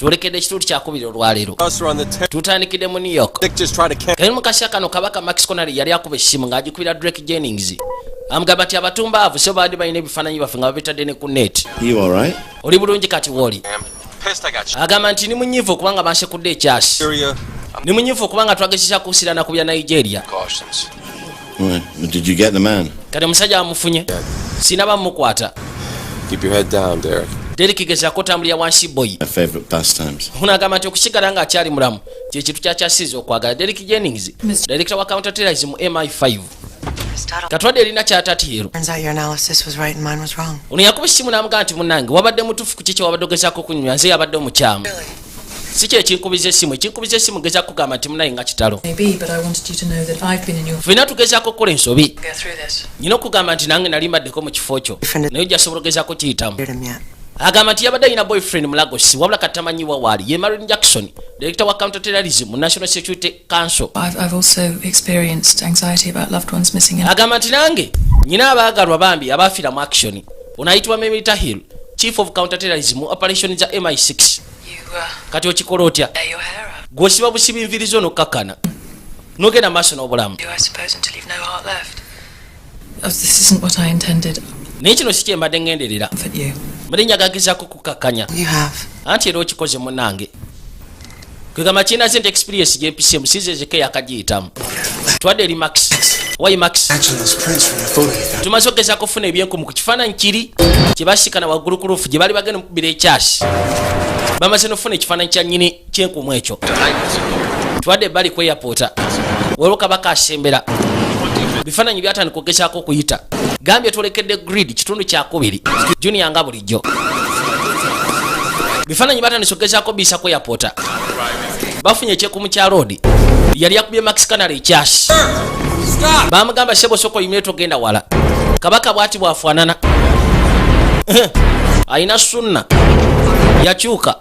Twolekedde ekitundu kyakubiri olwaleero. Us are on the 10. Tutandikidde mu New York. Dick just tried to cancel. Kali mu kaseera kano, kabaka Max Conary yali akuba essimu ng'agikubira Drake Jennings, amugamba nti abatumbaavu so baadde balina ebifaananyi baffe nga babitadde ne ku net. You all right? Oli bulungi kati wooli? I'm pissed I got shot. Agamba nti ni munyiivu okubanga bansekudde ekyasi. Syria. Ni munyiivu okubanga twagezesa kusirana ku bya Nigeria. Cautions. Right. But did you get the man? Kati omusajja amufunye? Sinaba mumukwata. Keep your head down, Derek. Derek, gezaako otambulira wansi, boy. My favorite pastimes. Ono agamba nti okusigala ng'akyali mulamu kyekintu kyakyasiza okwagala. Derek Jennings, director wa counterterrorism MI5. Katwadde erina kyatatiiro. Turns out your analysis was right and mine was wrong. Ono yakuba essimu n'amugamba nti munnange, wabadde mutuufu ku kiki wabadde ogezaako okunyumya, nze yabadde omukyamu. Si kyekinkubiza essimu. Ekinkubiza essimu gezaako kugamba nti munaye nga kitalo. Maybe, but I wanted you to know that I've been in your Ffenna tugezaako okukola ensobi. go through this. Nyina okugamba nti nange nali mbaddeko mu kifo kyo, naye ojja sobola ogezaako kiyitamu. Heard him yet. Agamba nti yabadde alina boyfriend mu Lagos, wabula katamanyiwa waali. Ye Marin Jackson, director wa counterterrorism mu National Security Council. I've also experienced anxiety about loved ones missing in Agamba nti nange nyina abaagalwa bambi abafiira mu action. Ono ayitibwa Memita Hill, chief of counterterrorism mu operation za MI6. You Kati okikola otya? tear your hair up. Gwosiba busiba enviiri zo nokkakkana nogenda maaso n'obulamu. You, I suppose, until you've no heart left. Oh, this isn't what I intended. Naye kino si kyembadde ŋŋenderera. Comfort you. Mbadde njagagezaako kukakkanya. You have. Anti era okikoze munnange. Kwegamba kinaze nti experience gyempisemu sizezeko eyakagiyitamu. Twadde eri Max. Wayi Max? Actually, those prints from the photo you found. Tumaze okugezaako okufuna ebyenkumu ku kifaananyi kiri kye basikana waggulu ku roof gye baali bagenda omukubira ekyasi. Bamaze n'okufuna ekifaananyi kya nnyini kyenkumu ekyo. Twadde ebbali ku airport, waliwo kabaka asembera. Bifaananyi byatandika okugezaako okuyita. Gambye twolekedde Grid kitundu kyakubiri, Junior. Nga bulijjo, bifaananyi batandise okugezaako biisa ku airport. Bafunye ekyekumu kya loodi yali yakubye Max Canal ekyasi. Bamugamba, sebo, soko oyimire, togenda wala. Kabaka bwati bwafaanana, alina sunna yakyuka.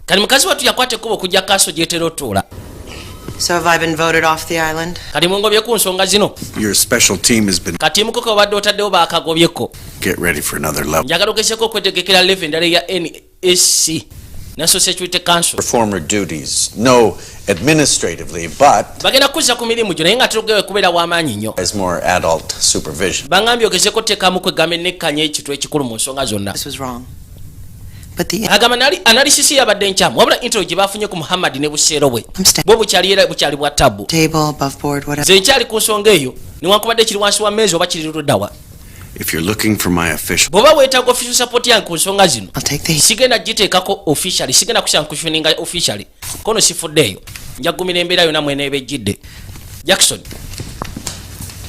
Kati mukazi wattu yakwata ekkubo okujja kaaso gyetera otuula. So have I been voted off the island? Kati mungobye ku nsonga zino? Your special team has been Katiimu ko kebabadde otaddewo baakagobyeko. get ready for another level. Njagala ogezeko okwetegekera level endala eya NSC, National Security Council. Former duties. No, administratively, but Bagenda kuzza ku mirimu gyo, naye nga terugewe kubeera w'amaanyi nnyo. as more adult supervision. Baŋŋambye ogezeko oteekamu kwegamba ennekkanya ekitu ekikulu mu nsonga zonna. This was wrong. But the Agamba nali analysis yabadde nkyamu, wabula intel gye bafunye ku Muhammad ne buseero bwe I'm staying. bwo bukyali era bukyali bwa tabu. Table, above board, whatever. Nze nkyali ku nsonga eyo, newankubadde kiri wansi wa mmeezi oba kiri luddawa. If you're looking for my official Bw'oba weetaaga official support yange ku nsonga zino, I'll take the heat. sigenda giteekako officially, sigenda kusanctioninga officially kono sifuddeeyo. Njagumira embeera yonna mweneeba ejjidde, Jackson.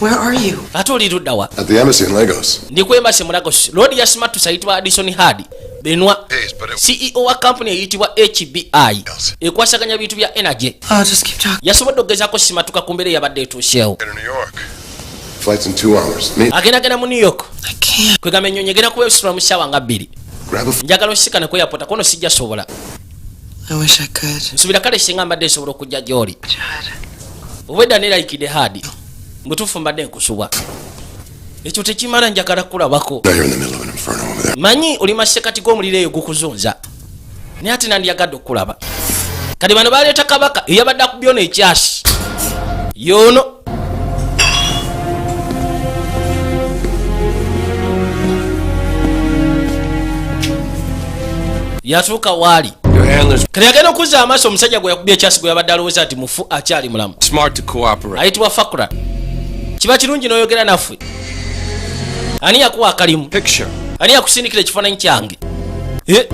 Where are you? Ate oli luddawa? At the embassy in Lagos. Ndi ku embassy mu Lagos. Lodi yasimattusa ayitibwa Addison Hard Benwa, CEO wa kampuni eyitibwa HBI, ekwasaganya bintu bya energy. Oh, just keep talking. Yasobodde okugezaako simatuka ku mbeera eyabadde etuuseewo. To New York. Flight's in 2 hours. Me, Agendagenda mu New York. I can't. Kwegamba ennyonyi egenda kuba esitula mu ssaawa nga 2. Grab a Njagala osikane ku airport kono sijja sobola. I wish I could. Nsubira kale singa mbadde nsobola okujja gy'oli. Chad. Obwedda neerayikidde haadi mutuufu mbadde nkusubwa, ekyo tekimala, njagala kulabako. Now you're in the middle of an inferno over there. Manyi oli masekati g'omuliro eyo gukuzunza, naye ate nandyagadde okukulaba. Kati bano baleeta kabaka eyabadde akubyona ekyasi yoono. Yatuuka waali. Your handlers Kati agenda okuzza amaaso, omusajja gwe yakubye ekyasi gwe yabadde alowooza nti mufu akyali mulamu. smart to cooperate. Ayitibwa Fakura. Kiba kirungi n'oyogera naffe. Ani yakuwa akalimu? Picture. Ani yakusindikira ekifaananyi kyange? Eh,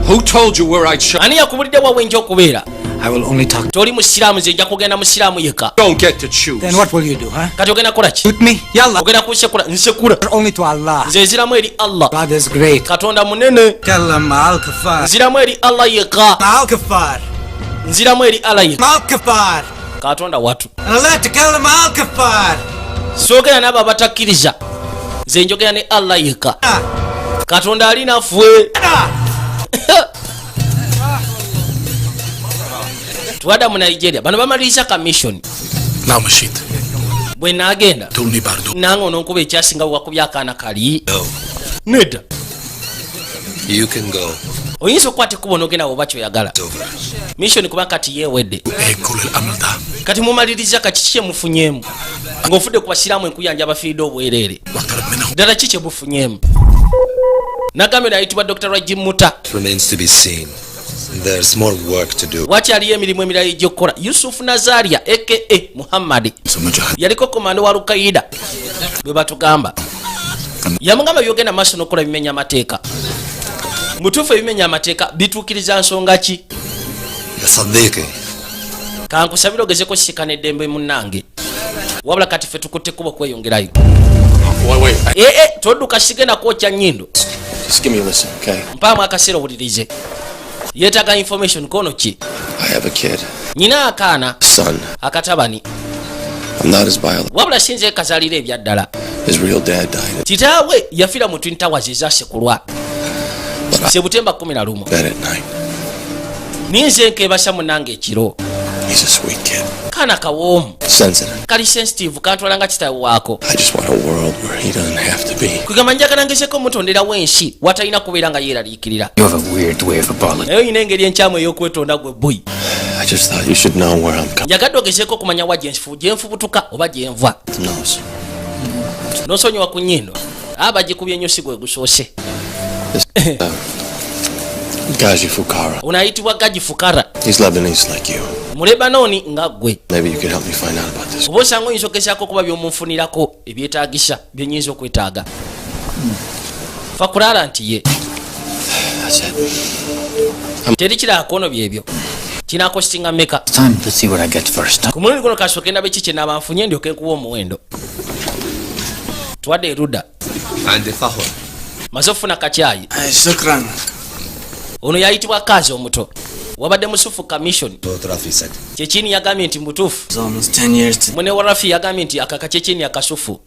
Who told you where I'd show? Ani yakubulidde wa wenja okubeera? I will only talk. Toli musiraamu, nze nja kugenda musiraamu yekka. Don't get to choose. Then what will you do, huh? Kati ogenda kukola ki? Shoot me? Yalla. Ogenda kunsekula? Nsekula. Only to Allah. Nze nziramu eri Allah. God is great. Katonda munene. Tell them Al Kafar. Nziramu eri Allah yekka. Al Kafar. Nziramu eri Allah yekka. Al Kafar. Katonda watu. Allah to tell them Al Kafar. Soogera n'abo abatakkiriza, nze njogera ne Allah yekka. Katonda ali naffe. Twadda mu Nigeria, bano bamaliriza ka mission. لا مشيت Bwe naagenda توني باردو nange ononkuba ekyasinga bwewakubya akaana kali nedda. You can go. Oyinza okukwata ekkubo n'ogenda woba kyoyagala. Mission kuba kati yeewedde. Kati mumaliriza, kati kiki kyemufunyeemu ng'ofudde ku basiraamu enkuyanja abafiiridde obwereere? Ddala ki kyemufunyeemu? Nagambye nayitibwa Dr Rajim Muta. Remains to be seen. There's more work to do. Wakyaliyo emirimu emirala egy'okukola. Yusufu Nazaria aka Muhammadi yaliko komando wa Lukaida bwe batugamba. Yamugamba byogenda maaso n'okukola bimenya amateeka. Mutuufu, ebimenya amateeka bituukiriza nsonga ki? يا صديقي. Kankusabire ogezeko sisikana eddembe munnange, wabula kati ffe tukutte kkubo kweyongerayo. Wait, wait. Ee, todduka, sigenda kwokya nnyindo. Just give me a listen, okay? Mpaamu akaseera owulirize, yeetaaga information kono ki. I have a kid. Nyina akaana. Son. Akatabani. I'm not his biological. Wabula sinze kazaalira ebyaddala. His real dad died Kitaawe yafiira mu Twin Towers ezasekulwa Sebutemba 11. bed at night. Ninze nkebasa munange ekiro. He's a sweet kid. Kaana kawoomu. Sensitive. Kali sensitive, kantwala nga kitaawe waako. I just want a world where he doesn't have to be. Kwegamba njagala ngezeko mutonderawo ensi watalina kubeera nga yeeraliikirira. You have a weird way of apologizing. Naye oyina engeri enkyamu ey'okwetonda gwe boy. I just thought you should know where I'm coming. Njagadde ogezeeko okumanya wa gyenfubutuka oba gyenva. Nose. Nosonyiwa ku nnyindo, aba bagikubye nnyo, si gwe gusoose. This Gaji Fukara. Ono ayitibwa Gaji Fukara. He's Lebanese like you. Mu Lebanoni nga ggwe. Maybe you could help me find out about this. Oba osanga oyinza ogezaako okuba byomunfunirako ebyetaagisa byenyinza okwetaaga. Fakulaala nti ye. That's it. Teri kirala kwono, byebyo. Kinakositinga mmeka? Time to see what I get first. Ku mulundi guno kasooke ndabe ki kyenaaba nfunye, ndyoke nkuwa omuwendo. Twadde erudda. عندي قهوة. Maze okufuna kacyayi. شكرا. Ono yayitibwa Kaazi omuto, wabadde musufu commission. What Rafi said. Kyekini yagambye nti mutuufu. It's almost 10 years to Mune wa Rafi yagambye nti akaka kyekini akasufu.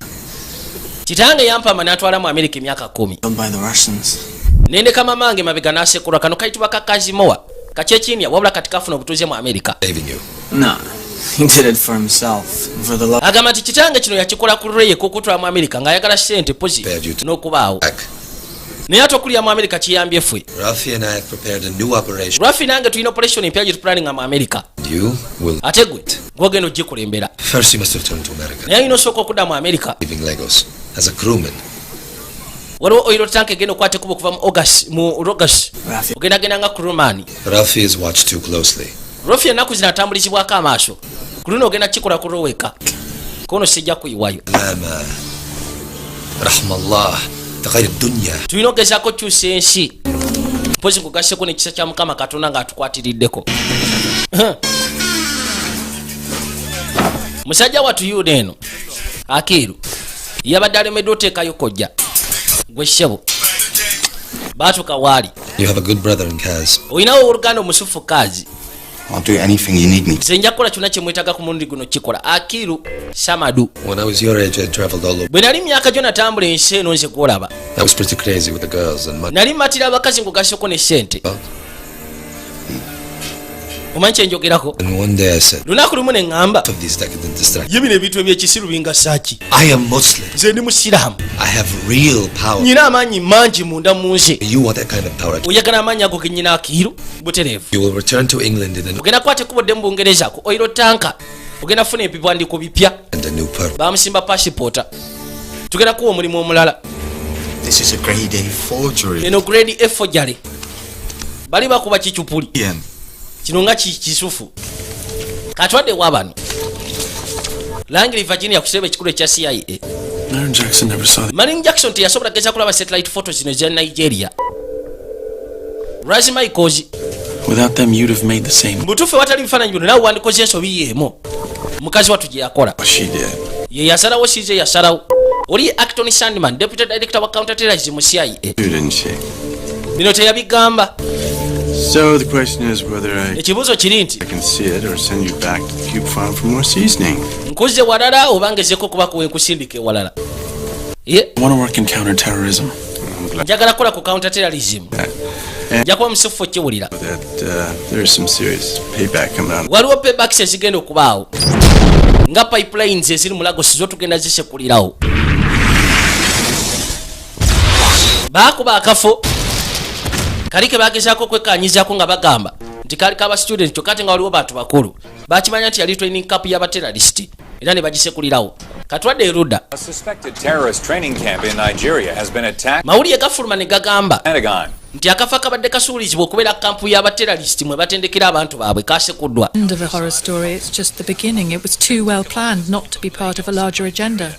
Kitange yampama n'atwala mu Amerika emyaka 10. Killed by the Russians. Nendeka mamange mabega n'asekulwa. Kano kayitibwa kakazimowa kakyekinya, wabula kati kafuna obutuuze mu Amerika. Saving you. No. He did it for himself. For the love. Agamba nti kitange kino yakikola ku lweye kukutwala mu Amerika ng'ayagala ssente pozi n'okubaawo, naye ate okulya mu Amerika kiyambye ffe. Rafi and I have prepared a new operation. Rafi nange tulina operation empya gye tupulaninga mu Amerika. You will. Ate gwe gwogenda ogikulembera. First, you must return to America. Naye alina osooka okudda mu Amerika. Leaving Lagos as a crewman. Waliwo oil tank egenda okwata ekkubo okuva mu August, mu Lagos. Rafi. Ogendagenda nga crewman. Rafi is watched too closely. Rafi ennaku zino atambulizibwako amaaso. Ku luno ogenda kikola ku lwoweka kono, sijja kuyiwayo. لما رحم الله تغير الدنيا. Tulina ogezaako kyusa ensi, mpozi nkugasseko nekisa kya Mukama Katonda ng'atukwatiriddeko. Musajja wattu yuda eno akiiru yabadde alemeddwa oteekayo kojja gwe ssebo baatuka waali. You have a good brother in Kaz. Olinawo owooluganda omusufu Kaazi. I'll do anything you need me to. Nze nja kukola kyonna kyemwetaaga ku mulundi guno kikola, Akiiru Samadu. When I was your age, I traveled all over. Bwe nali myaka gyo natambula ensi eno nze gwolaba. I was pretty crazy with the girls and money. Nali matira abakazi ngugasseko ne ssente. Omanyi kyenjogerako? And one day I said, Lunaku lumu ne ŋŋamba, of these decadent distractions. ye bino ebintu ebyekisiru bingasaaki? I am Muslim. Nze ndi musiraamu. I have real power. Nyina amaanyi mangi munda mu nze. You want that kind of power. Oyagala amaanyi ago genyina, Akiiru? Butereevu. You will return to England in an Ogenda kwata ekkubo dde mu Bungereza ku oil tanker, ogenda kufuna ebiwandiiko bipya. and a new purpose. Bamusimba pasipoota, tugenda kuwa omulimu omulala. This is a grade A forgery. Eno grade A forgery, bali bakuba kicupuli. Ian. Kino nga kisufu. Katwadde wa bano Langley, Virginia, ku kitebe ekikulu ekya CIA. Marin Jackson never saw the Marin Jackson teyasobola geza kulaba satellite photos zino eza Nigeria. Razi Michaels. Without them, you'd have made the same. Mubutuufu ewatali bifaananyi bino nawe wandikoze ensobi yeemu mukazi wattu gye yakola. She did. Ye yasalawo, size yasalawo. Oli Acton Sandman, deputy director wa counterterrorism mu CIA. Didn't she? Bino teyabigamba. So the question is whether I Ekibuuzo kiri nti I can see it or send you back to the Cube farm for more seasoning. Nkuze walala oba ngezeko okuba kuwenkusindika ewalala. Ye. I want to work in counterterrorism. I'm glad Njagala kukola ku counterterrorism. Nja kuba musufu okiwulira. that there's some serious payback coming out. Waliwo paybacks ezigenda okubaawo nga pipelines eziri mu Lagos zo tugenda zisekulirawo. Baakuba akafo. Kali ke bagezaako okwekanyizaako nga bagamba nti kaali kaba student, kyokka ate nga waliwo bantu bakulu bakimanya nti yali training camp y'abaterrorist, era ne bagisekulirawo. Katwadde erudda. A suspected terrorist training camp in Nigeria has been attacked. Mawulire gafuluma ne gagamba Pentagon. nti akafa kabadde kasuulizibwa okubeera kampu y'abaterrorist mwe batendekera abantu baabwe kasekuddwa. End of a horror story. It's just the beginning. It was too well planned not to be part of a larger agenda.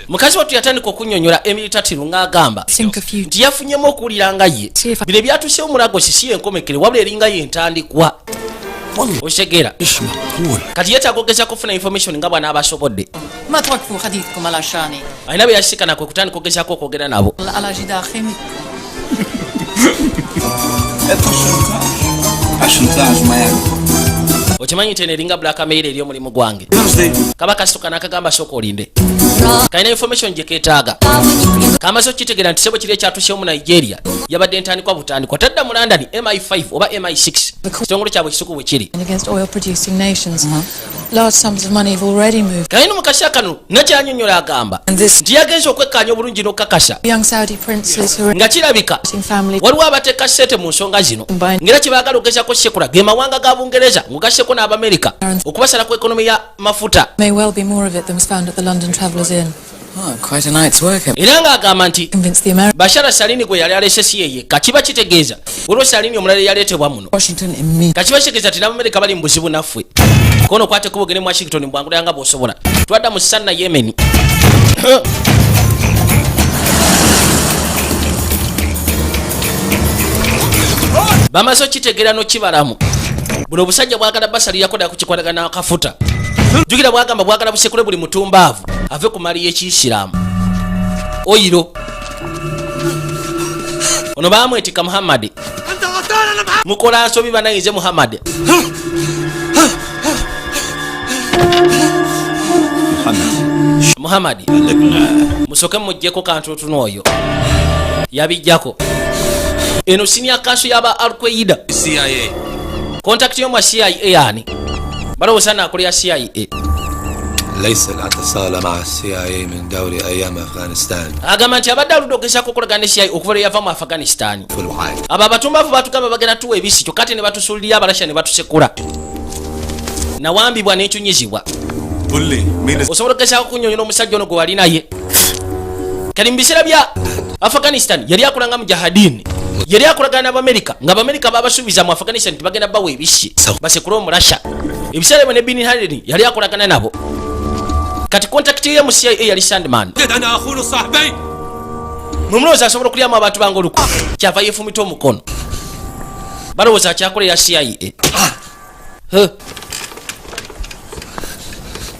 Mukazi wattu yatandika okunnyonnyola Emily Tatiru ng'agamba Think a few. nti yafunyemu okuwulira nga ye bino ebyatuusewo mu Lagos si yenkomekere, wabula eringa yentandikwa, okitegeera? Kati yeetaaga okugeza kufuna information nga bw'anaaba asobodde. ما توقفوا حديثكم على شاني Alina be yasikana kwe kutandika okugezaako okwogera nabo. على جدار خيمتكم. Chantage, man. Okimanyi nti eno eringa blackmail eri omulimu gwange. Kaba kasituka n'akagamba, sooka olinde, kalina information gye keetaaga. Kamaze okukitegeera nti sebo kiri ekyatuusewo mu Nigeria yabadde ntandikwa butandikwa. Tadda mu London, MI5 oba MI6, kitongole kyabwe ekisuku bwe kiri. Against oil producing nations. Large sums of money have already moved. Kalina mu kaseera kano nakyanyonyola agamba nti yagenza okwekkaanya obulungi n'okukakasa Young Saudi princes who are nga kirabika family waliwo abateeka ssente mu nsonga zino, ngera kyebaagala okugezako sekula ge mawanga ga Bungereza ng'ogasseko n'Abamerika okubasala ku economy ya mafuta. May well be more of it than was found at the London Travellers Inn. Oh, quite a night's work. Era ng'agamba nti Convince the Americans. Bashara Salini gwe yali alese si yeyekka, kiba kitegeeza waliwo Salini omulala eyaleetebwa muno. Washington immediately. Kakiba kitegeeza ti n'Abamerika bali mu buzibu naffe. Kono okwate kubogere mu Washington mbwangulira nga bw'osobola. Twadda mu Sanna, Yemeni. Bamaze okitegeera n'okibalamu, buno obusajja bwagala basalirako ddala kukikwatagana n'akafuta. Jjukira bwagamba bwagala busekule buli mutumbaavu ave ku mali y'ekiyisiraamu oyiro. Ono bamwetika Muhammadi. Mukola nsobi banayinze Muhammadi. Muhammadi, musooke muggyeko kantuutunu oyo yabijjako. Eno senior council y'aba Alquaida. CIA. Contact yo mwa CIA yani balowooza naakolera CIA. ليس الاتصال مع السي اي اي من دوري ايام افغانستان. Agamba nti abadde aludde ogezaako okukolagana ne CIA okuva lwe yava mu Afghanistan. في الوعي. Abo abatumbavu batugamba bagenda tuwa ebisi, kyokka ate ne batusuulirira Abalasha ne batusekula. Nawambibwa n'encunyizibwa. قول لي مين Osobola okugezaako okunyonyola omusajja ono gwe wali naye? Kati mu biseera bya Afghanistan yali akolanga mujahadini, yali akolagana n'Abamerika, nga Abamerika babasuubiza mu Afghanistan tibagenda bawa ebisi basekule Omulasha. Ebiseera ebyo ne Bin Laden yali akolagana nabo. Kati contact ye mu CIA yali Sandman. انا اخون صاحبي. Mwe mulowooza asobola okulyamu abantu bange oluku? Kyava yeefumita omukono. Balowooza akyakolera CIA. Huh.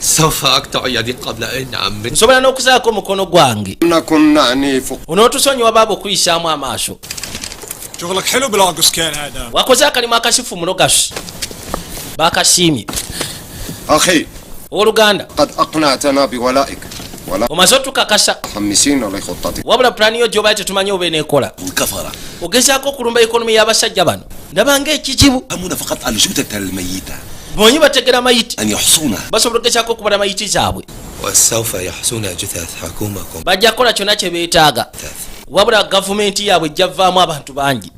سوف اقطع يدي قبل ان اعمد. Nsobola n'okuzaako omukono gwange. نكن نعني Onootusonyiwa baaba okuyisaamu amaaso. شغلك حلو بالاغوس كان هذا. Wakoze akalimu akasifu muno gasu bakasiimye. أخي. Owooluganda. قد أقنعتنا بولائك ولا Omaze otukakasa. متحمسين لخطتك. Wabula pulaani yo gyobaye tetumanyi oba eneekola. كفرة. Ogezaako okulumba economy y'abasajja bano, ndabanga ekizibu. همنا فقط الجثث الميتة. Bonyi bategera mayiti. أن يحصونها. Basobola okugezaako okubala mayiti zaabwe. وسوف يحصون جثث حكومكم. Bajja kukola kyonna kye beetaaga, wabula gavumenti yaabwe ejja vaamu abantu bangi.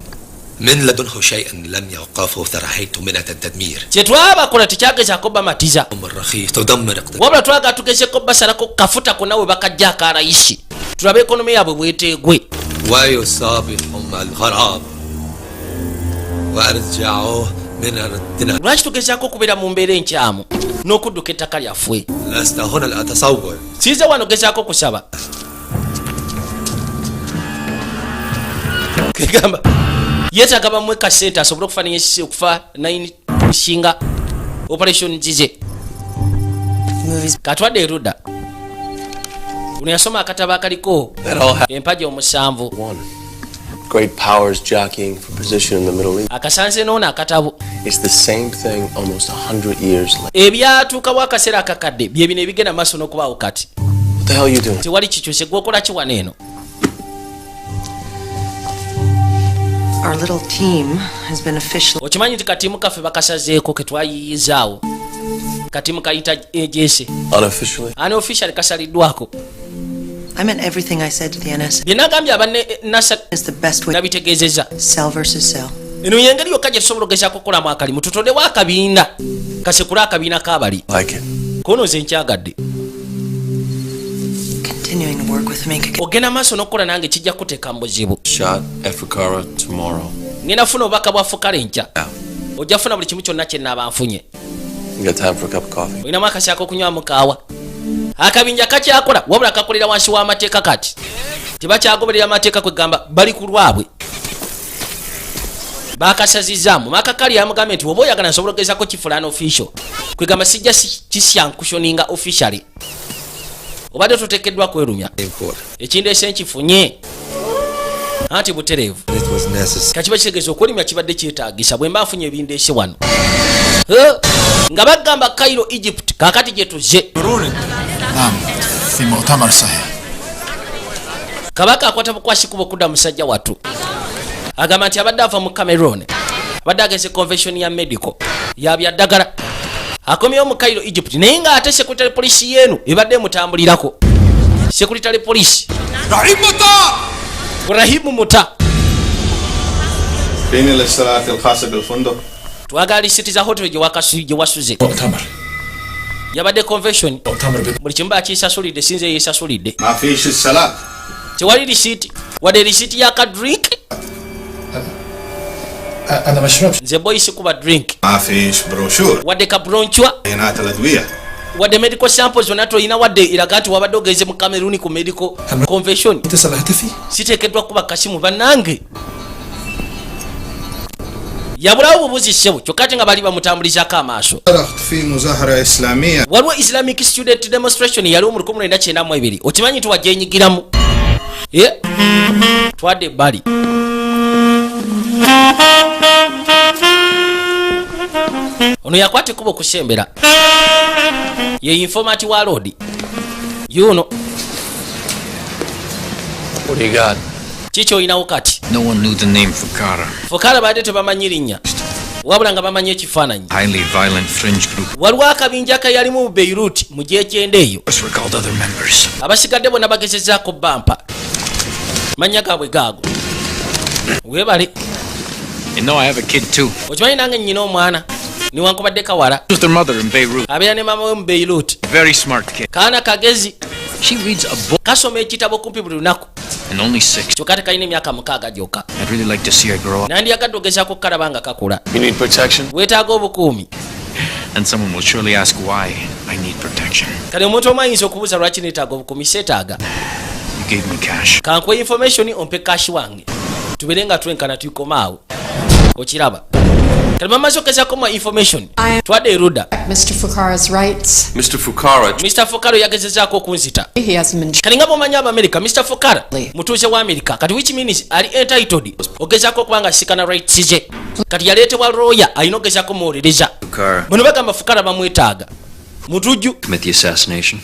من لدنه شيئا لم يوقفه ثرحيت من التدمير. Kye twabakola tekyagezaako bamatiza. الرخيص تدمر اقتصاد. Wabula twagala tugezeko basalako kafuta konna we bakajja akalayisi, tulabe economy yaabwe bweteegwe. ويصابهم الغراب وارجعوه من أرضنا. Lwaki tugezaako okubeera mu mbeera enkyamu n'okudduka ettaka lyaffe? لست هنا لأتصور. Siize wano gezaako okusaba. Kegamba yeetaaga bamuwe kasente asobole okufa okufa operation zize. Katwadde erudda, ono yasoma akatabo akaliko empagi 7. Great powers jockeying for position in the Middle East. Akasanze n'ono akatabo. It's the same thing almost 100 years later. Ebyatuukawo akaseera akakadde bye bino ebigenda maaso n'okubaawo kati. What the hell are you doing? Tewali kikyuse. Gwokola ki wano eno? Our little team has been officially Okimanyi nti katiimu kaffe bakasazeeko ke twayiyizaawo, katiimu kayita ejese? Unofficially? Unofficially kasaliddwako. I meant everything I said to the NSA. Bye nagambye aba NASA Is the best way. nabitegeezezza. Cell versus cell. Eno yengeri yokka gye tusobola okugezaako okukolamu akalimu, tutondewo akabiina kasekule akabiina k'abali. Like it. Kono nze nkyagadde. Continuing to work with me could Ogenda maaso n'okukola nange kijja kuteeka mu buzibu. Shot at Fukara tomorrow. Ngenda funa obubaka bwa Fukara enkya, ojja kufuna buli kimu kyonna kye naaba nfunye. You got time for a cup of coffee? Olinamu akasaako okunywamu kaawa? Akabinja kakyakola, wabula kakolera wansi w'amateeka. Kati tebakyagoberera amateeka, kwegamba bali ku lwabwe bakasazizaamu. Makakali yamugambye nti oba oyagala nsobola ogezako kifulana official, kwegamba sijja kisanctioninga officially, obadde totekeddwa kwerumya. Ekindeese nkifunye anti butereevu. It was necessary. Kakiba kitegeeza okwerumya kibadde kyetaagisa bwe mba nfunye ebindeese wano. Nga bagamba Cairo, Egypt, kakati gye tuzze. نعم في مؤتمر صحي Kabaka akwata bukwasi kuba okudda musajja wattu, agamba nti abadde ava mu Cameroon, abadde agenze convention ya medical ya byaddagala, akomyewo mu Cairo, Egypt, naye ng'ate secretary police yeenu ebadde emutambulirako. Secretary police Rahimu Muta. فين الاتصالات الخاصة بالفندق؟ Twagala lisiti za hotel gye wasuze. مؤتمر Yabadde convention. مؤتمر بال- Buli kimu bakisasulidde, sinze yesasulidde. ما فيش اتصالات. Tewali lisiti, wadde lisiti ya ka drink. انا ما اشربش. Nze boy sikuba drink. ما فيش بروشور. Wadde ka brochure. عينات الأدوية. Wadde medical samples zonna tolina, wadde eraga nti wabadde ogenze mu Cameroon ku medical convention. اتصل هاتفي. Siteekeddwa kuba kasimu. Bannange, yabulawo bubuzi ssebo, kyokka ate nga bali bamutambulizaako amaaso. صرخت في مظاهرة إسلامية. Waliwo Islamic student demonstration yaliwo mu 1992, okimanyi nti wagyenyigiramu? Eh, twadde ebbali. Ono yakwata ekkubo okusembera ye informant wa Lodi yuno. What do you got? Kiki olinawo kati? No one knew the name Fukara. Fukara badde tebamanyi linnya, wabula nga bamanyi ekifaananyi. Highly violent fringe group. Waliwo akabinja kayalimu mu Beirut mu gyekyenda eyo. Recalled other members. Abasigadde bonna bagezezaako bampa manya gaabwe gaago. Weebale. You know I have a kid too. Okimanyi nange nnyina omwana, niwankubadde kawala. With their mother in Beirut. Abeera ne maama we mu Beirut. Very smart kid. Kaana kagezi. She reads a book Kasoma ekitabo kumpi buli lunaku. and only 6. Kyokka tekalina emyaka 6 gyokka. I'd really like to see her grow up. Nandyagadde ogezaako okukalaba nga kakula. You need protection? Weetaaga obukuumi. And someone will surely ask why I need protection. Kale omuntu omu ayinza okubuuza lwaki neetaaga obukuumi. Seetaaga. You gave me cash. Kankuwa information, ompe cash wange, tubeere nga twenkana, tukomaawo. Okiraba, kale bamaze okugezaako mwa information, twadde erudda. Mr. Fukara's rights. Mr. Fukara Mr. Fukara yagezezaako okunzita. He hasn't been Kali nga bwomanyi Abamerika, Mr. Fukara mutuuze wa Amerika kati, which means ali entitled ogezaako okuba nga sikana rights ze. Kati yaleetebwa lawyer, alina ogezaako muwolereza. Fukara Bano bagamba Fukara bamwetaaga mutujju. commit the assassination.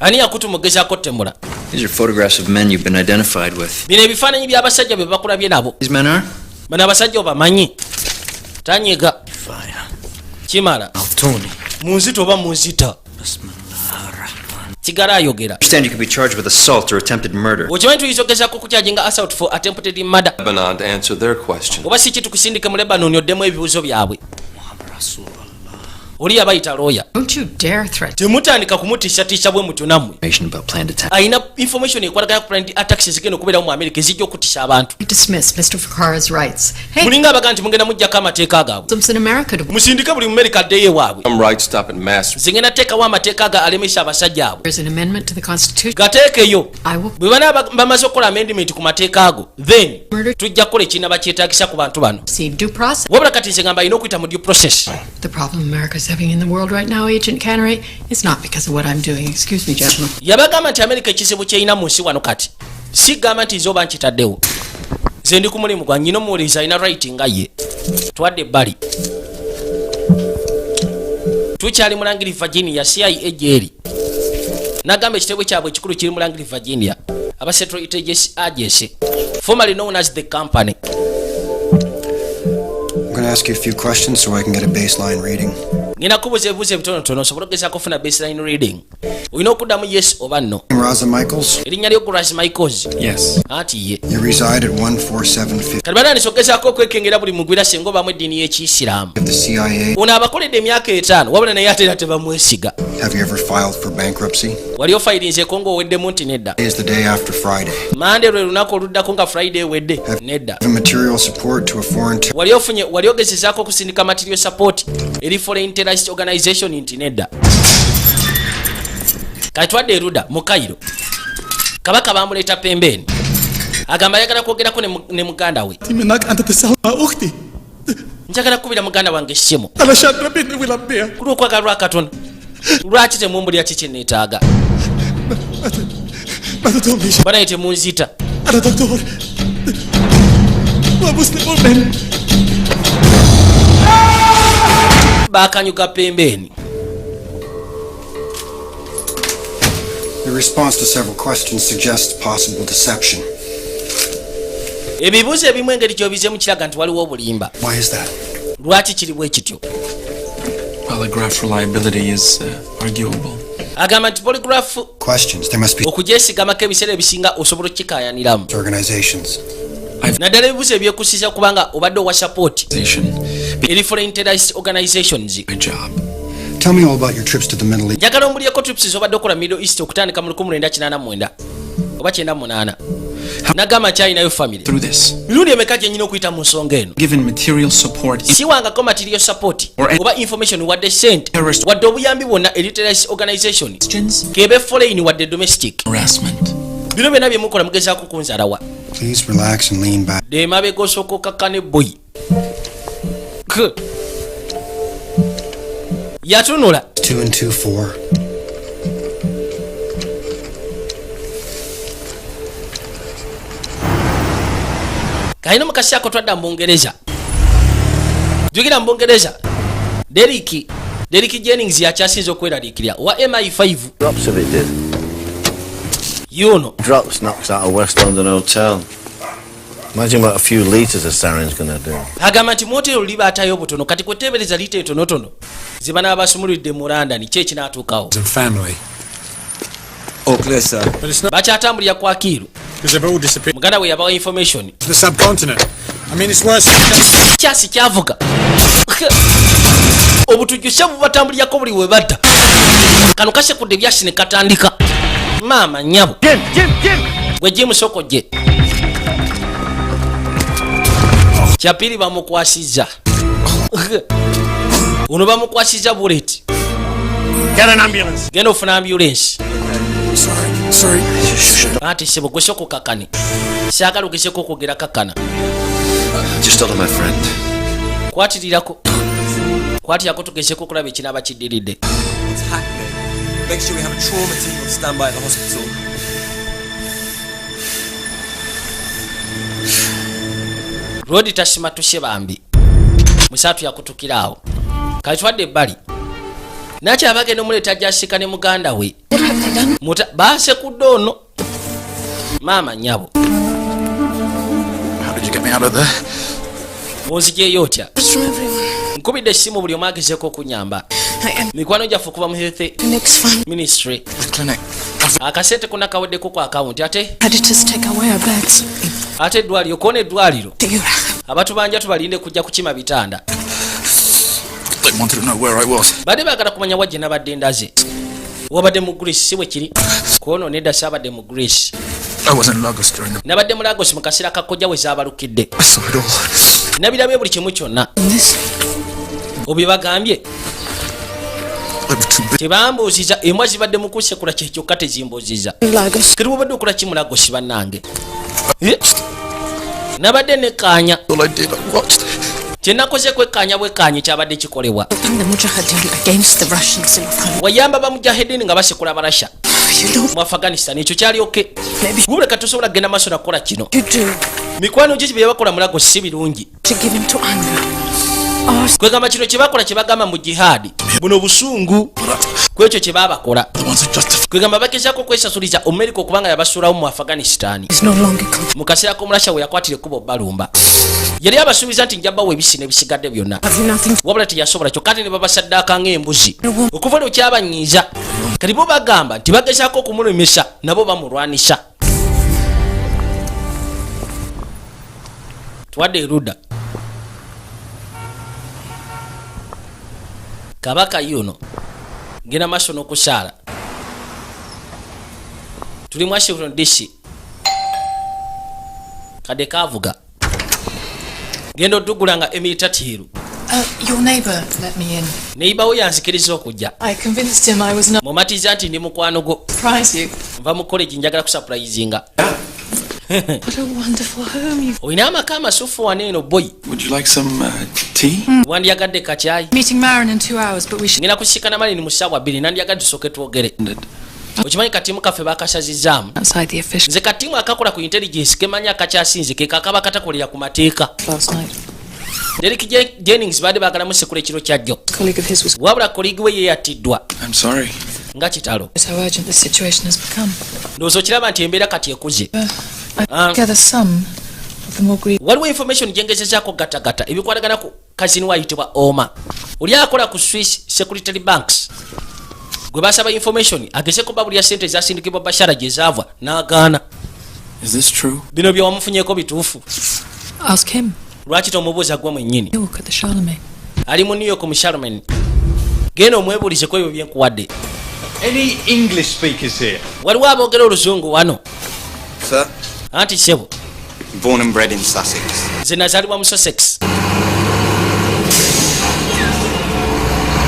Ani yakutuma ogezaako ttemula? These are photographs of men you've been identified with. Bino ebifaananyi by'abasajja bye bakulabye nabo. These men are? Bano abasajja obamanyi? Tanyega kimala munzita oba munzita kigala ayogera. Understand you could be charged with assault or attempted murder. Okimanyi tuyinza ogezaako okucharginga assault for attempted murder. Lebanon to answer their question. Oba si kitukusindike mu Lebanon oddemu ebibuuzo byabwe. Oli yabayita lawyer. Don't you dare threaten. Temutandika kumutiisatiisa bwe mutyo nammwe. Information about planned attack. Alina information ekwatagana ku planned attacks ezigenda okubeerawo mu America ezijja okutisa abantu. Dismiss Mr. Fukara's rights. Hey, Mulinga abaga nti mugenda muggyako amateeka gaabwe. Muslims in America to Musindike buli Mumerika addeyo ewaabwe. Some rights stop at mass. Nze ngenda teekawo amateeka ga alemesa abasajja abo. There's an amendment to the Constitution. Gateekeyo. I will Bwe banaaba bamaze okukola amendment ku mateeka ago, then tujja kukola ekinaba kyetaagisa ku bantu bano. proceed due process. Wabula kati nze ngamba alina okuyita mu due process. The problem America's having in the world right now, Agent Cannery, is not because of what I'm doing. Excuse me, gentlemen. Yabagamba nti Amerika ekizibu kyerina mu nsi wano kati si gamba nti nze oba nkitaddewo, nze ndi ku mulimu gwa nyina, omuwuliriza alina right nga ye. Twadde ebbali, tukyali mu Langley, Virginia. CIA gyeri nagamba ekitebe kyabwe ekikulu kiri mu Langley, Virginia, aba Central Intelligence Agency, formerly known as the company. I'm going to ask you a few questions so I can get a baseline reading. Ngenda kubuuza ebibuuzo ebitonotono osobole okugezaako okufuna baseline reading. Olina okuddamu yes oba no. Raza Michaels? Erinnya lyo Grace Michaels? Yes. Anti ye. You reside at 14750 Kati batandise okugezaako okwekengera buli mugwira singa obamu eddiini y'Ekiyisiraamu. of the CIA. Ono abakoledde emyaka 5, wabula naye ate era tebamwesiga. Have you ever filed for bankruptcy? Wali ofayirinzeeko ng'oweddemu? Nti nedda. Is the day after Friday. Mande lwe lunaku oluddako nga Friday ewedde? Nedda. Given material support to a foreign Wali ofunye, wali ogezezaako okusindika material support eri foreign terrorist organization? Nti nedda. Kati twadde eruda mu Kairo, kabaka bamuleeta pembeeni, agamba ayagala kwogerako ne muganda we. منك أنت تسأل أختي. Njagala kukubira muganda wange essimu. علشان ربيتني ولبيها. Kulwokwagala lwa Katonda, lwaki temumbulira ki kyeneetaaga? ما تتهمنيش. Banaye temunzita. أنا دكتور ومسلم مؤمن. Bakanyuga pembeeni. Your response to several questions suggests possible deception. Ebibuuzo ebimu engeri gy'obizemu kiraga nti waliwo obulimba. Why is that? Lwaki kiri bwe kityo? Polygraph reliability is arguable. Agamba nti polygraph Questions. There must be okugyesigamako ebiseera ebisinga osobola okukikayaniramu, organizations. naddala ebibuuzo ebyekusiza kubanga obadde owa support eri foreign terrorist organizations. Tell me all about your trips to the Middle East. Njagala ombulyeko trips zobadde okola Middle East okutandika mu 1989 oba 98. Nagamba nkyalinayo family. Through this, Mirundi emeka gye nyina okuyita mu nsonga eno? given material support Siwangako material support oba information, wadde sente, wadde obuyambi bwonna eri terrorist organization, kebe foreign wadde domestic. Harassment. Bino byonna byemukola mugezaako kunzalawa. Please relax and lean back. Demabega osooka okakkana ebboyi. K. Yatunula. 2 and 2, 4. Kalina mu kaseera ko twadda mu Bungereza. Jjukira mu Bungereza Derek Jennings yakyasinza okweraliikirira owa MI5. Drops of it did. Yuno. Drops knocks out a West London hotel. Imagine what a few litres of sarin's gonna do. Agamba nti motel liba atayo obutono, kati kweteebereza liita etonotono ze banaaba basumulidde mu London, ki ekinaatuukawo? And family. All clear, sir. But it's not Bakyatambulira ku Akiiru. because they've all disappeared Muganda we yabawa information. to the subcontinent. I mean, it's worse. Kyasi kyavuga, obutujju bubatambulirako buli we badda. Kano kasekudde ebyasi ne katandika. Maama nnyabo gwe Jim, soko gye kyapiri bamukwasizza ono, bamukwasizza bullet. Get an ambulance. Genda ofuna ambulance. Sorry, sorry. Anti sebo gwe soko kakane, saagala ogezeko okwogera, kakkana. Just tell my friend. Kwatirirako, kwatirako, tugezeko okulaba ekinaaba kiddiridde. What's happening? Make sure we have a trauma team on standby at the hospital. Rodi tasimatuse bambi, musaatu yakutukira awo. Kali twadde ebbali nakyaba bagenda omuleeta gyasika ne muganda we. Basekudde ono, maama nnyabo. How did you get me out of there? Onzigyeyo otya? It's from everyone. Nkubidde essimu buli omu agezeeko okunyamba. I am Mikwano gyaffe okuva mu health next fund. ministry. The clinic. Akasente konna kaweddeko ku akawunti ate. Editors take away our beds. Ate eddwaliro koona eddwaliro Do you abatubanja tubalinde kujja kukima bitanda. They wanted to know where I was. Badde baagala kumanya wa gye nabadde ndaze. Wabadde mu Greece, si bwe kiri? Kwono nedda, saabadde mu Greece. I was in Lagos during the. Nabadde mu Lagos mu kaseera ka kojja we zaabalukidde. I saw it all. Nabirabye buli kimu kyonna. This Obye bagambye I was too busy. tebambuuziza, embwa zibadde mu kusekula kye kyokka, tezimbuuziza. Lagos. Kati wabadde okola ki mu Lagos bannange? Eh? Nabadde nekkaanya. All I did, I watched. Kye nakoze kwekkaanya bwekkaanya kyabadde kikolebwa. Helping the Mujahideen against the Russians in Afghanistan. Wayamba bamujahedini nga basekula Abarasha You know mu Afghanistan, ekyo kyali okay. Maybe Wabula tosobola kugenda maaso nakukola kino. you do Mikwano gye bye bakola mu Lagos si birungi. to give in to anger. Kwegamba kino kye bakola kye bagamba mu jihadi, buno busungu kwekyo kye babakola. Kwegamba bagezaako okwesasuliza Omumerika okubanga yabasuulawo mu Afghanistan mu kaseera k'omulasha we yakwatira ekkubo balumba. Yali abasuubiza nti njabawo ebisi n'ebisigadde byonna, wabula teyasobola, kyokka ate ne babasaddaaka ng'embuzi. Okuva lwe kyabanyiiza, kati bo bagamba nti bagezaako okumulemesa, nabo bamulwanisa. Twadde erudda kabaka yuno genda maaso n'okusaala. Tuli mu Washington DC, kadde kavuga genda oddugula nga Emily Tatiru. Your neighbour let me in. Neighbour we yanzikiriza okujja. I convinced him I was not. Mumatiza nti ndi mukwano gwo. Surprise you. Nva mu college njagala kusurprisinga. What a wonderful home you've. Olina amaka amasufu wano eno boy. Would you like some tea? Wandyagadde kacyayi? Meeting Marin in 2 hours, but we should. Ngenda kusikana Marin mu ssaawa 2, nandyagadde tusooke twogere. Okimanyi katiimu kaffe bakasazizaamu. Outside the official. Nze katiimu akakola ku intelligence kemanyi akakyasinze ke kakaba katakolera ku mateeka. Last night. Derek Jennings baadde baagala musekula ekiro kya jjo. Colleague of his was. Wabula colleague we ye yattiddwa. I'm sorry. Nga kitalo. It's how urgent the situation has become. Ndowooza okiraba nti embeera kati ekuze. I gather some of the more grievous. Waliwo information gyengezezaako gatagata ebikwatagana ku kazini we ayitibwa Oma. Oli akola ku Swiss Security Banks. Gwe basaba information agezeko babulya ssente ezasindikibwa Bashara gye zaava n'agaana. Is this true? Bino bye wamufunyeeko bituufu. Ask him. Lwaki tomubuuza gwe mwennyini? York at the Charlemagne. Ali mu New York mu Charlemagne. Genda omwebuulize ku ebyo bye nkuwadde. Any English speakers here? Waliwo aboogera oluzungu wano. Sir? Anti ssebo. Born and bred in Sussex. Nze nazaalibwa mu Sussex.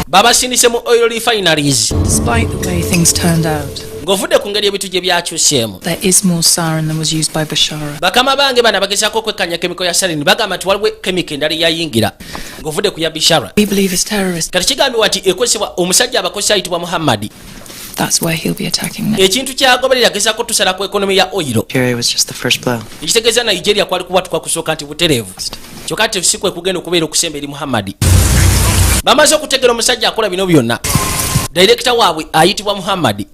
Babasindise mu oil refineries. Despite the way things turned out, Ng'ovudde ku ngeri ebintu gye byakyuseemu. there is more sarin than was used by Bashara. Bakama bange bano abagezaako okwekkanya kemiko ya sarin bagamba nti waliwo kemiko endala eyayingira ng'ovudde ku ya Bishara. We believe is terrorist. Kati kigambibwa nti ekozesebwa omusajja abakozesa ayitibwa Muhammadi. That's where he'll be attacking next. Ekintu kyagoberera agezaako tusala ku ekonomi ya oil. Nigeria was just the first blow. Ekitegeeza Nigeria kwali kubwatuka kusooka nti butereevu. Kyokka ate si kwe kugenda okubeera okusemba eri Muhammadi. Bamaze okutegera omusajja akola bino byonna. Director waabwe ayitibwa Muhammadi.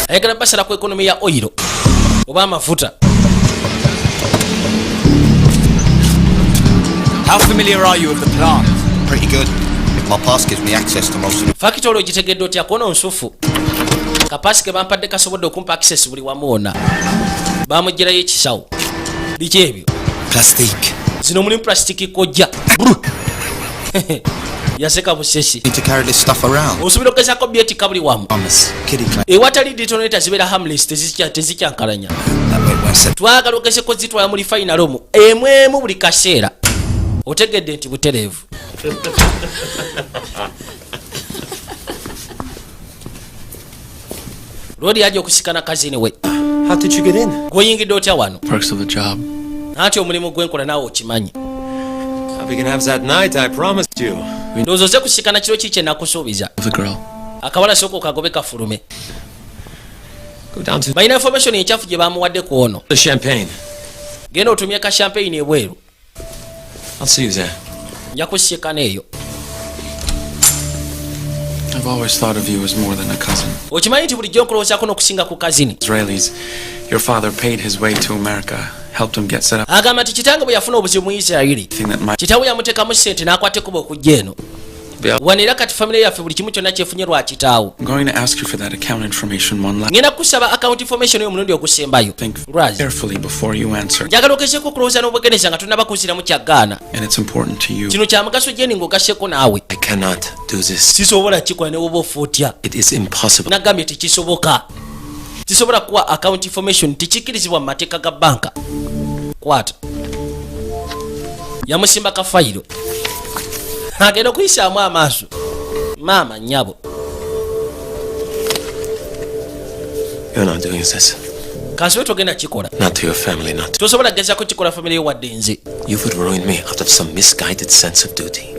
Ayagala basala ku ekonomi ya oil oba amafuta. How familiar are you with the plant? Pretty good. If my pass gives me access to most of the Fakitolo ogitegedde otya kono nsufu. Kapasi ke bampadde kasobodde okumpa access buli wamu wonna. Bamuggyirayo ekisawo. Biki ebyo? Plastic. Zino mulimu plastic kojja. Yaseka busesi. Need to carry this stuff around. Osobola okugezaako byetikka buli wamu. Harmless. Kiddie claim. Ewatali detonator zibeera harmless, tezikyankalanya. That way it won't set. Twagala ogezeko zitwala mu refinery omwo emu emu buli kaseera. Otegedde nti butereevu. Lodi yajja okusikana kazini we. How did you get in? Gw'oyingidde otya wano? Perks of the job. Anti omulimu gwenkola naawe okimanyi. We can have that night, I promised you. Ndowooza oze kusikana kiro ki kye nakusuubiza. The girl. Akawala sooka okagobe kafulume. Go down to Balina information enkyafu gye bamuwadde ku ono. the champagne. Genda otumye ka champagne ebweru. I'll see you there. Nja kusikana eyo. I've always thought of you as more than a cousin. Okimanyi nti bulijjo nkulowoozaako n'okusinga ku kazini. Israelis, your father paid his way to America, helped him get set up. Agamba nti kitange bwe yafuna obuzibu mu Isirayiri, Thing that might kitaawe yamuteekamu ssente n'akwata ekkubo okujja eno. Wano era kati famire yaffe buli kimu kyonna kyefunye lwa kitaawo. I'm going to ask you for that account information one last Ngenda kusaba account information eyo omulundi ogusembayo. think Lwazi. carefully before you answer. Njagala ogezeeko okulowooza n'obwegendereza nga tonnaba kuziramu kyagaana. And it's important to you. Kino kya mugaso Jenny ng'ogasseeko naawe. I cannot do this. Sisobola kikola ne woba ofa otya. It is impossible. Nagambye tekisoboka. Tisobola kuwa account information, tekikkirizibwa mu mateeka ga banka. Kwata. Yamusimba ka fayiro. Agenda okuyisaamu amaaso. Maama nnyabo. You're not doing this. Kansibe togenda kikola. Not to your family, not to. Tosobola kugezaako kikola famire yo wadde nze. You would ruin me out of some misguided sense of duty.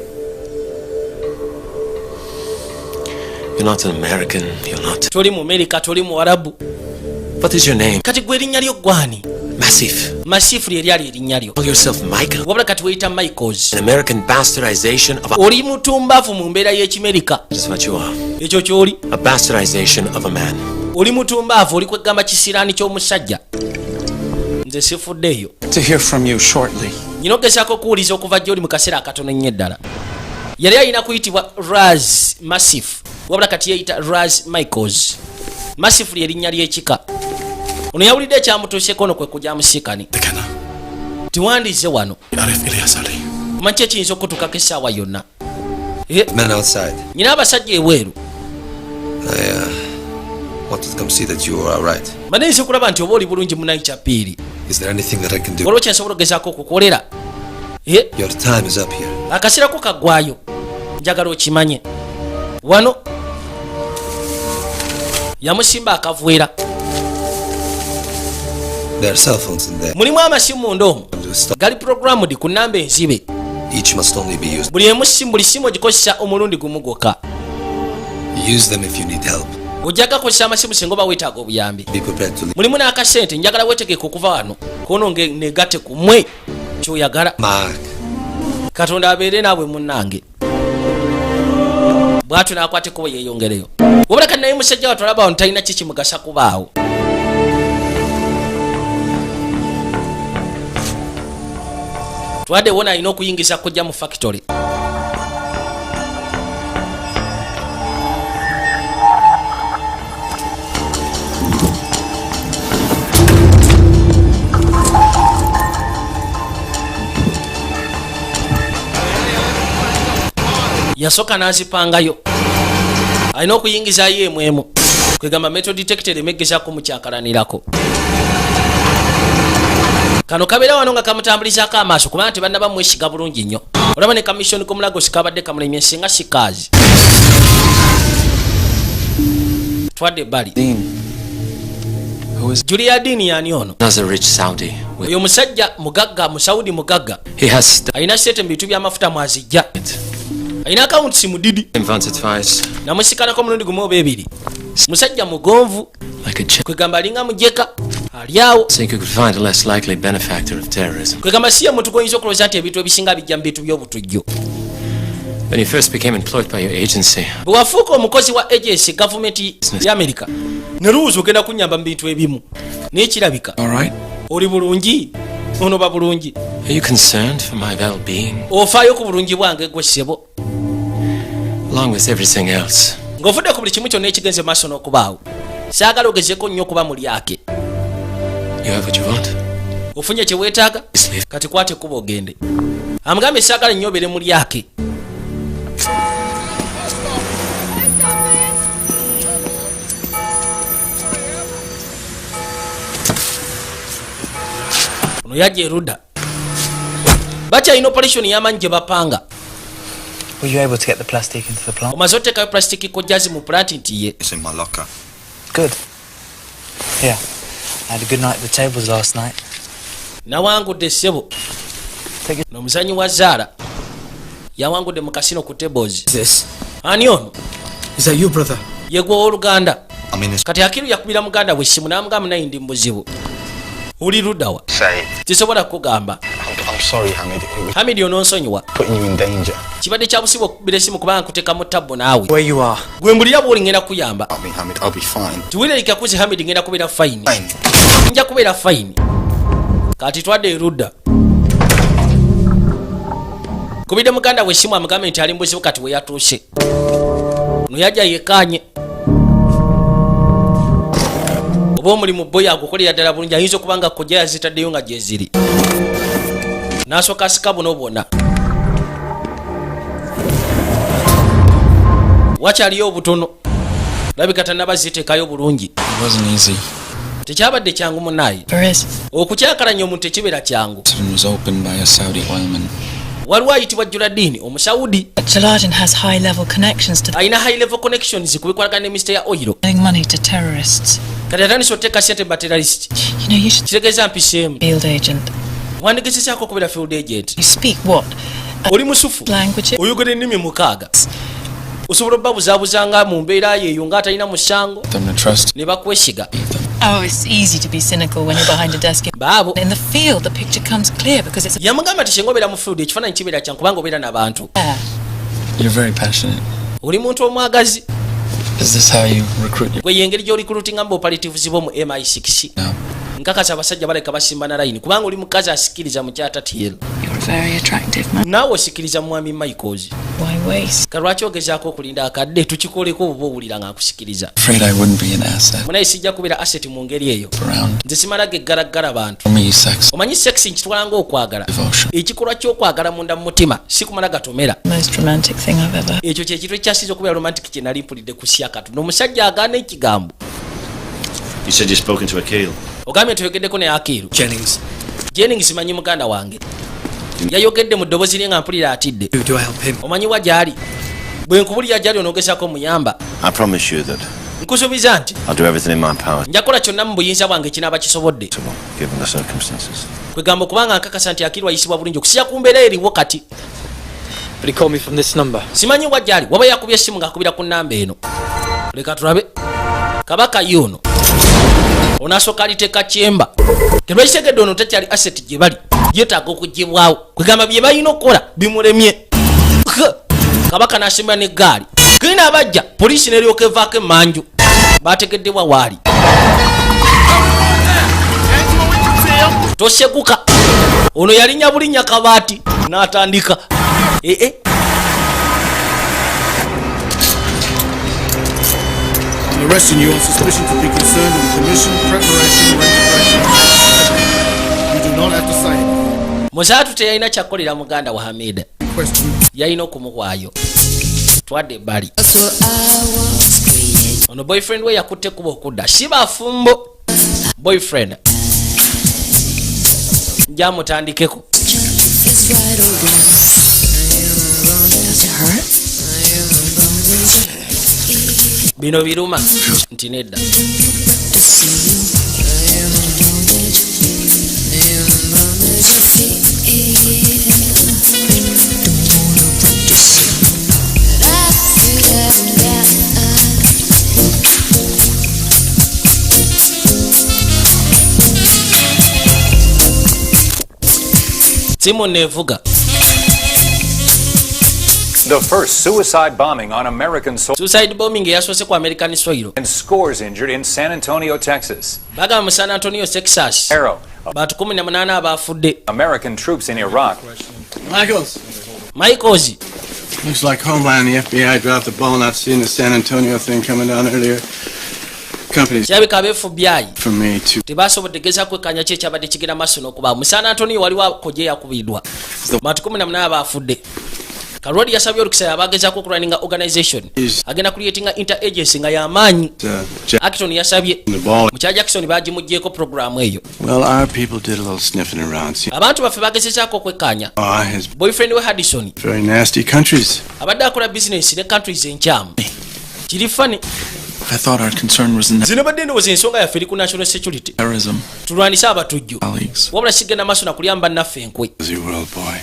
You're not an American, you're not. Toli mu Amerika, toli mu Arabu. What is your name? Kati gwe erinnya lyo gwani? Massif. Masifu lye lyali erinnya lyo. Call yourself Michael. Wabula kati weeyita Michaels. An American bastardization of a. Oli mutumbavu mu mbeera y'Ekimerika. That's what you are. Ekyo ky'oli. A bastardization of a man. Oli mutumbaavu, oli kwegamba kisiraani ky'omusajja. Nze sifuddeeyo. To hear from you shortly. Nyina ogezaako okuwuliza okuva gy'oli mu kaseera akatono ennyo eddala. Yali alina kuyitibwa Raz Massif, wabula kati yeeyita Raz Michaels. Massif lye linnya ly'ekika. Ono yawulidde ekyamutuuseko, ono kwe kujja musiikani. Tiwandize wano. Arif Ilyas Ali. Omanyi ki ekiyinza okutuukako essaawa yonna? Men outside. Nyina abasajja ebweru. I wanted to come see that you are all right. Manayinza okulaba nti oba oli bulungi munayi kyapiiri. Is there anything that I can do? Waliwo kyensobola okugezaako okukolera? Your time is up here. Akaseera ko kaggwayo, njagala okimanye. Wano yamusimba akaveera. There are cell phones in there. Mulimu amasimu munda omwo. To stop. Gali programmed ku namba enzibe. Each must only be used. Buli emu simu, buli simu ogikozesa omulundi gumu gwokka. Use them if you need help. Ojja gakozesa amasimu singa oba weetaaga obuyambi. Be prepared to leave. Mulimu n'akasente, njagala weetegeke okuva wano kono negatte ku mmwe kyoyagala. Mark. Katonda abeere naabwe munnange. Bwatyo n'akwata ekkubo yeeyongereyo, wabula kati naye musajja wattu alaba wano talina kikimugasa kubaawo. Twadde wona alina okuyingiza kujja mu factory. Yasooka n'azipangayo, alina okuyingizayo emu emu, kwegamba metal detector emegezako mukyakalanirako. Kano kabeera wano nga kamutambulizaako amaaso kubanga tebannaba mwesiga bulungi nnyo. Olaba ne kamishoni k'omulagosi kabadde kamulemye singa si kaazi. Twadde ebbali. Who is Julia Dean yani ono? Another rich Saudi. With Oyo musajja mugagga, musaudi mugagga. he has Alina sente mu bintu by'amafuta mwazijja, alina akawunti mudidi. him once or twice. Namusikanako omulundi gumu oba ebiri. Musajja mugonvu. Like a chip. Kwegamba alinga mujeka ali awo. Think you could find a less likely benefactor of terrorism. Kwegamba si ye muntu gwoyinza okulowooza nti ebintu ebisinga bijja mu bintu by'obutujju. When you first became employed by your agency, Bwe wafuuka omukozi wa agency gavumenti ya Amerika, neruwuza ogenda kunyamba mu bintu ebimu, naye kirabika All right. oli bulungi, onoba bulungi. Are you concerned for my well-being, Ofaayo ku bulungi bwange gwe ssebo? along with everything else? Ng'ovudde ku buli kimu kyonna ekigenze mu maaso n'okubaawo, saagala ogezeeko nnyo okuba mulyake. You have what you want. Ofunye kye weetaaga, kati kwata ekkubo ogende. Amugambye saagala nnyo obeere mulyake. Ono yajja erudda, bakyalina operation y'amaanyi gye bapanga. Were you able to get the plastic into the plant? Omaze oteekayo plastic kojjazi mu plant nti ye? It's in my locker. Good. Yeah. I had a good night at the tables last night. Nawangudde ssebo n'omuzanyi wa zaala yawangudde mu kasino ku tables. Ani ono? Is that you, brother? Ye gwe owooluganda? I'm in this. Kati akiru yakubira muganda we essimu n'amugamba naye ndi mu buzibu, oli luddawa? Say, Tisobola kukugamba. I'm sorry, Hamid. It was Hamidi, ononsonyiwa. putting you in danger. Kibadde kya busibu okukubira essimu kubanga nkuteeka mu tabbo naawe. Where you are? Gwe mbulira bw'oli, ngenda kuyamba. I mean, Hamid, I'll be fine. Tiwirereka kuzi Hamidi, ngenda kubeera fine. Fine. Nja kubeera fine. Kati twadde erudda, kubidde muganda we essimu amugambe nti ali mu buzibu. Kati we yatuuse ono yajja yekkaanye oba omulimu boy agukolera ddala bulungi. Ayinza okuba nga kojja yazitaddeyo nga gyeziri, n'asooka asika buno bwonna. Wakyaliyo obutono, labika tannaba ziteekayo bulungi. It wasn't easy. Tekyabadde kyangu munaaye. There is. Okukyakalanya omuntu tekibeera kyangu. It was opened by a Saudi oilman. Waliwo ayitibwa Juladini omusawudi. Jaladin has high level connections to Alina high level connections ku bikwatagana ne minisita ya oil. giving money to terrorists. Kati atandise oteeka sente mu baterrorist. You know, you should Kitegeeza mpiseemu. field agent. Wandigezesaako okubeera field agent. You speak what? Oli musufu. Language. Oyogera ennimi 6, osobola obabuzaabuzanga mu mbeera yeeyo ng'atalina musango Them to trust. ne bakwesiga. Oh, it's easy to be cynical when you're behind a desk. Baabo. In the field, the picture comes clear because it's Yamugamba nti singa obeera mu field, ekifaananyi kibeera kyangu kubanga obeera n'abantu. there. You're very passionate. Oli muntu omwagazi. Is this how you recruit your Gwe yengeri gy'orecruitinga mu operatives bo mu MI6? Nkakasa abasajja baleka basimba na layini kubanga oli mukazi asikiriza, mukyata TL. You're a very attractive man. Naawe osikiriza, mwami Michaels. Why waste? Ka lwaki ogezaako okulinda akadde tukikoleko oba owulira nga nkusikiriza? Afraid I wouldn't be an asset Munaye, sijja kubeera asset mu ngeri eyo. Around. Nze simala geggalaggala bantu. For me, sex Omanyi sex nkitwala ng'okwagala, devotion. ekikolwa ky'okwagala munda mu mutima, si kumala gatomera. Most romantic thing I've ever. Ekyo kyekintu ekyasinza okubeera romantic kye nali mpulidde ku syakatu n'omusajja agaana ekigambo. You said you'd spoken to Akil. Ogambye nti oyogeddeko ne Akiru. Jennings. Jennings, manyi muganda wange yayogedde mu ddoboozi lye nga mpulira atidde. Do I help him? Omanyi wa gy'ali? Bwe nkubulira gy'ali onoogezaako muyamba? I promise you that Nkusuubiza nti I'll do everything in my power, nja kukola kyonna mu buyinza bwange kinaaba kisobodde, given the circumstances. Kwegamba okubanga nkakasa nti Akiru ayisibwa bulungi okusiya ku mbeera eriwo kati. But he called me from this number. Simanyi wa gy'ali, waba yakubye essimu ng'akubira ku nnamba eno. Leka tulabe kabaka ye ono onasooka aliteeka kyemba telwakitegedde. Ono takyali asset gye bali, yeetaaga okugibwawo. Kwegamba bye balina okukola bimulemye. Kabaka n'asimba n'eggaali genda abajja poliisi neryoka evaako emmanju, bategeddebwa waali. Toseguka, ono yalinnya bulinnya kabaati n'atandika ee. I'm arresting you on suspicion to be concerned in the commission, preparation, or integration. You do not have to say anything. Muzaatu teyalina kyakukolera muganda wa Hamida. Question. Yalina okumuwaayo. Twadde ebbali, ono boyfriend we yakutte kuba okudda si bafumbo. Boyfriend njamutandikeko. Is right or wrong. Does it hurt? Bino biruma nti nedda. To see you. Bondage, I feel. Don't wanna break the seal. But I feel that I'm down. Simu neevuga. The first suicide bombing on American soil Suicide bombing eyasoose ku American soil. And scores injured in San Antonio, Texas. Bagamba mu San Antonio, Texas. Arrow. Bantu 18 abaafudde. American troops in Iraq. Michaels. Michaels. Looks like Homeland and the FBI dropped the ball not seeing the San Antonio thing coming down earlier. Companies Kirabika aba FBI for me to tebasobodde geza kwekanya ki ekyabadde kigenda maaso n'okubaawo mu San Antonio. Waliwo koje eyakubiddwa, bantu 18 abaafudde. Kalwadi yasabye olukisa yabagezaako okurunninga organization, agenda creatinga interagency nga y'amaanyi. Acton yasabye the ball. Mukyala Jackson bagimugyeko programu eyo. Well, our people did a little sniffing around. See, Abantu baffe bagezezaako okwekkaanya. Has Boyfriend we Hardison very nasty countries. Abadde akola bizinesi ne countries enkyamu. Kiri funny. I thought our concern was in Zino badde ndowooza ensonga yaffe eri ku national security, terrorism. tulwanise abatujju. Colleagues. Wabula sigenda maaso nakulya bannaffe enkwe. Busy world, boy.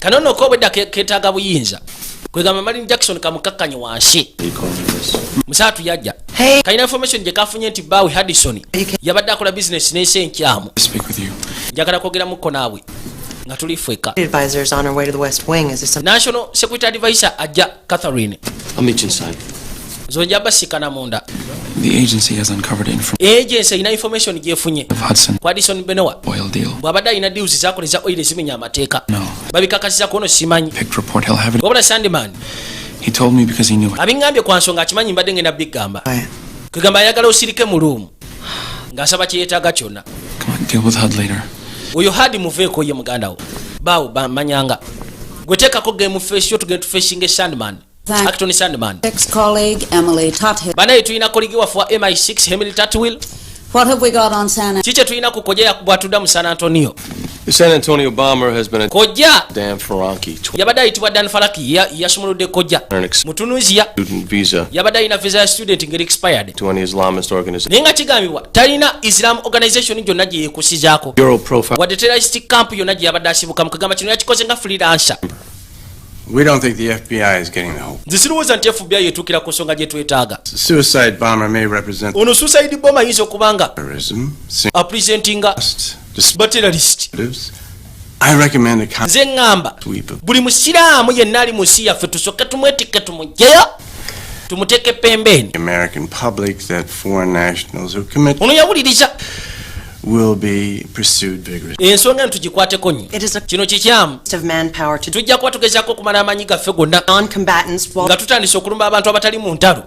Kano nno kobwedda ketaaga buyinza. Kwegamba Marin Jackson kamukakkanye wansi. Musaatu yajja kalina information gye kafunye nti baawe Hardison yabadde akola bizinesi n'ensi enkyamu. Speak with you. Njagala kwogeramuko naawe nga tuli ffeka. Advisor is on her way to the West Wing. Is there something? National security advisor ajja, Catherine. I'll meet you inside. Zonja basikana munda. The agency has uncovered information Agency erina information gyefunye of Hudson ku Addison Benowa oil deal. bw'abadde alina deals zakola eza oil ezimenya amateeka. No. Babikakasiza kuono simanyi. Picked report. He'll have it. Wabula Sandyman He told me because he knew it. abiŋŋambye kwa nsonga akimanyi mbadde ngenda biggamba. Kwegamba ayagala osirike mu room ng'asaba kyeyeetaaga kyonna. Come on, deal with HUD later. Oyo hadi muveeko ye muganda wo baawo bamanyanga gwe teekako game face yo, tugenda tufacinga Sandman, Acton Sandman. Ex-colleague Emily Tuthill. Banaye tulina colleague waffe wa MI6 Emily Tutwill. What have we got on San Kiki tulina ku kojja bwatudda mu San Antonio? The San Antonio bomber has been a Kojja Dan Farranki, yabadde ayitibwa Dan Faraki, yasumuludde kojja an mu Tunisia. student visa Yabadde alina visa ya student ngeri expired to any Islamist organization. Naye nga kigambibwa talina Islam organization gyonna gye yeekusizaako Bureau profile wadde terrorist camp yonna gye yabadde asibukamu. Kagamba kino yakikoze nga freelancer. We don't think the FBI is getting the whole. Nze sirowooza nti FBI etuukira ku nsonga gye twetaaga. The suicide bomber may represent Ono suicide bomber ayinza okuba nga terrorism, apresentinga baterrorist. motives. I recommend a Nze ŋŋamba sweep of buli musiraamu yenna ali mu nsi yaffe tusooke tumwetikke, tumugyeyo, tumuteeke pembeeni. the American public that foreign nationals who commit Ono yawuliriza will be pursued vigorously. ensonga eno tugikwateko nnyo. Kino kikyamu. Tujja kuba tugezaako okumala amaanyi gaffe gonna nga tutandise okulumba abantu abatali mu ntalo,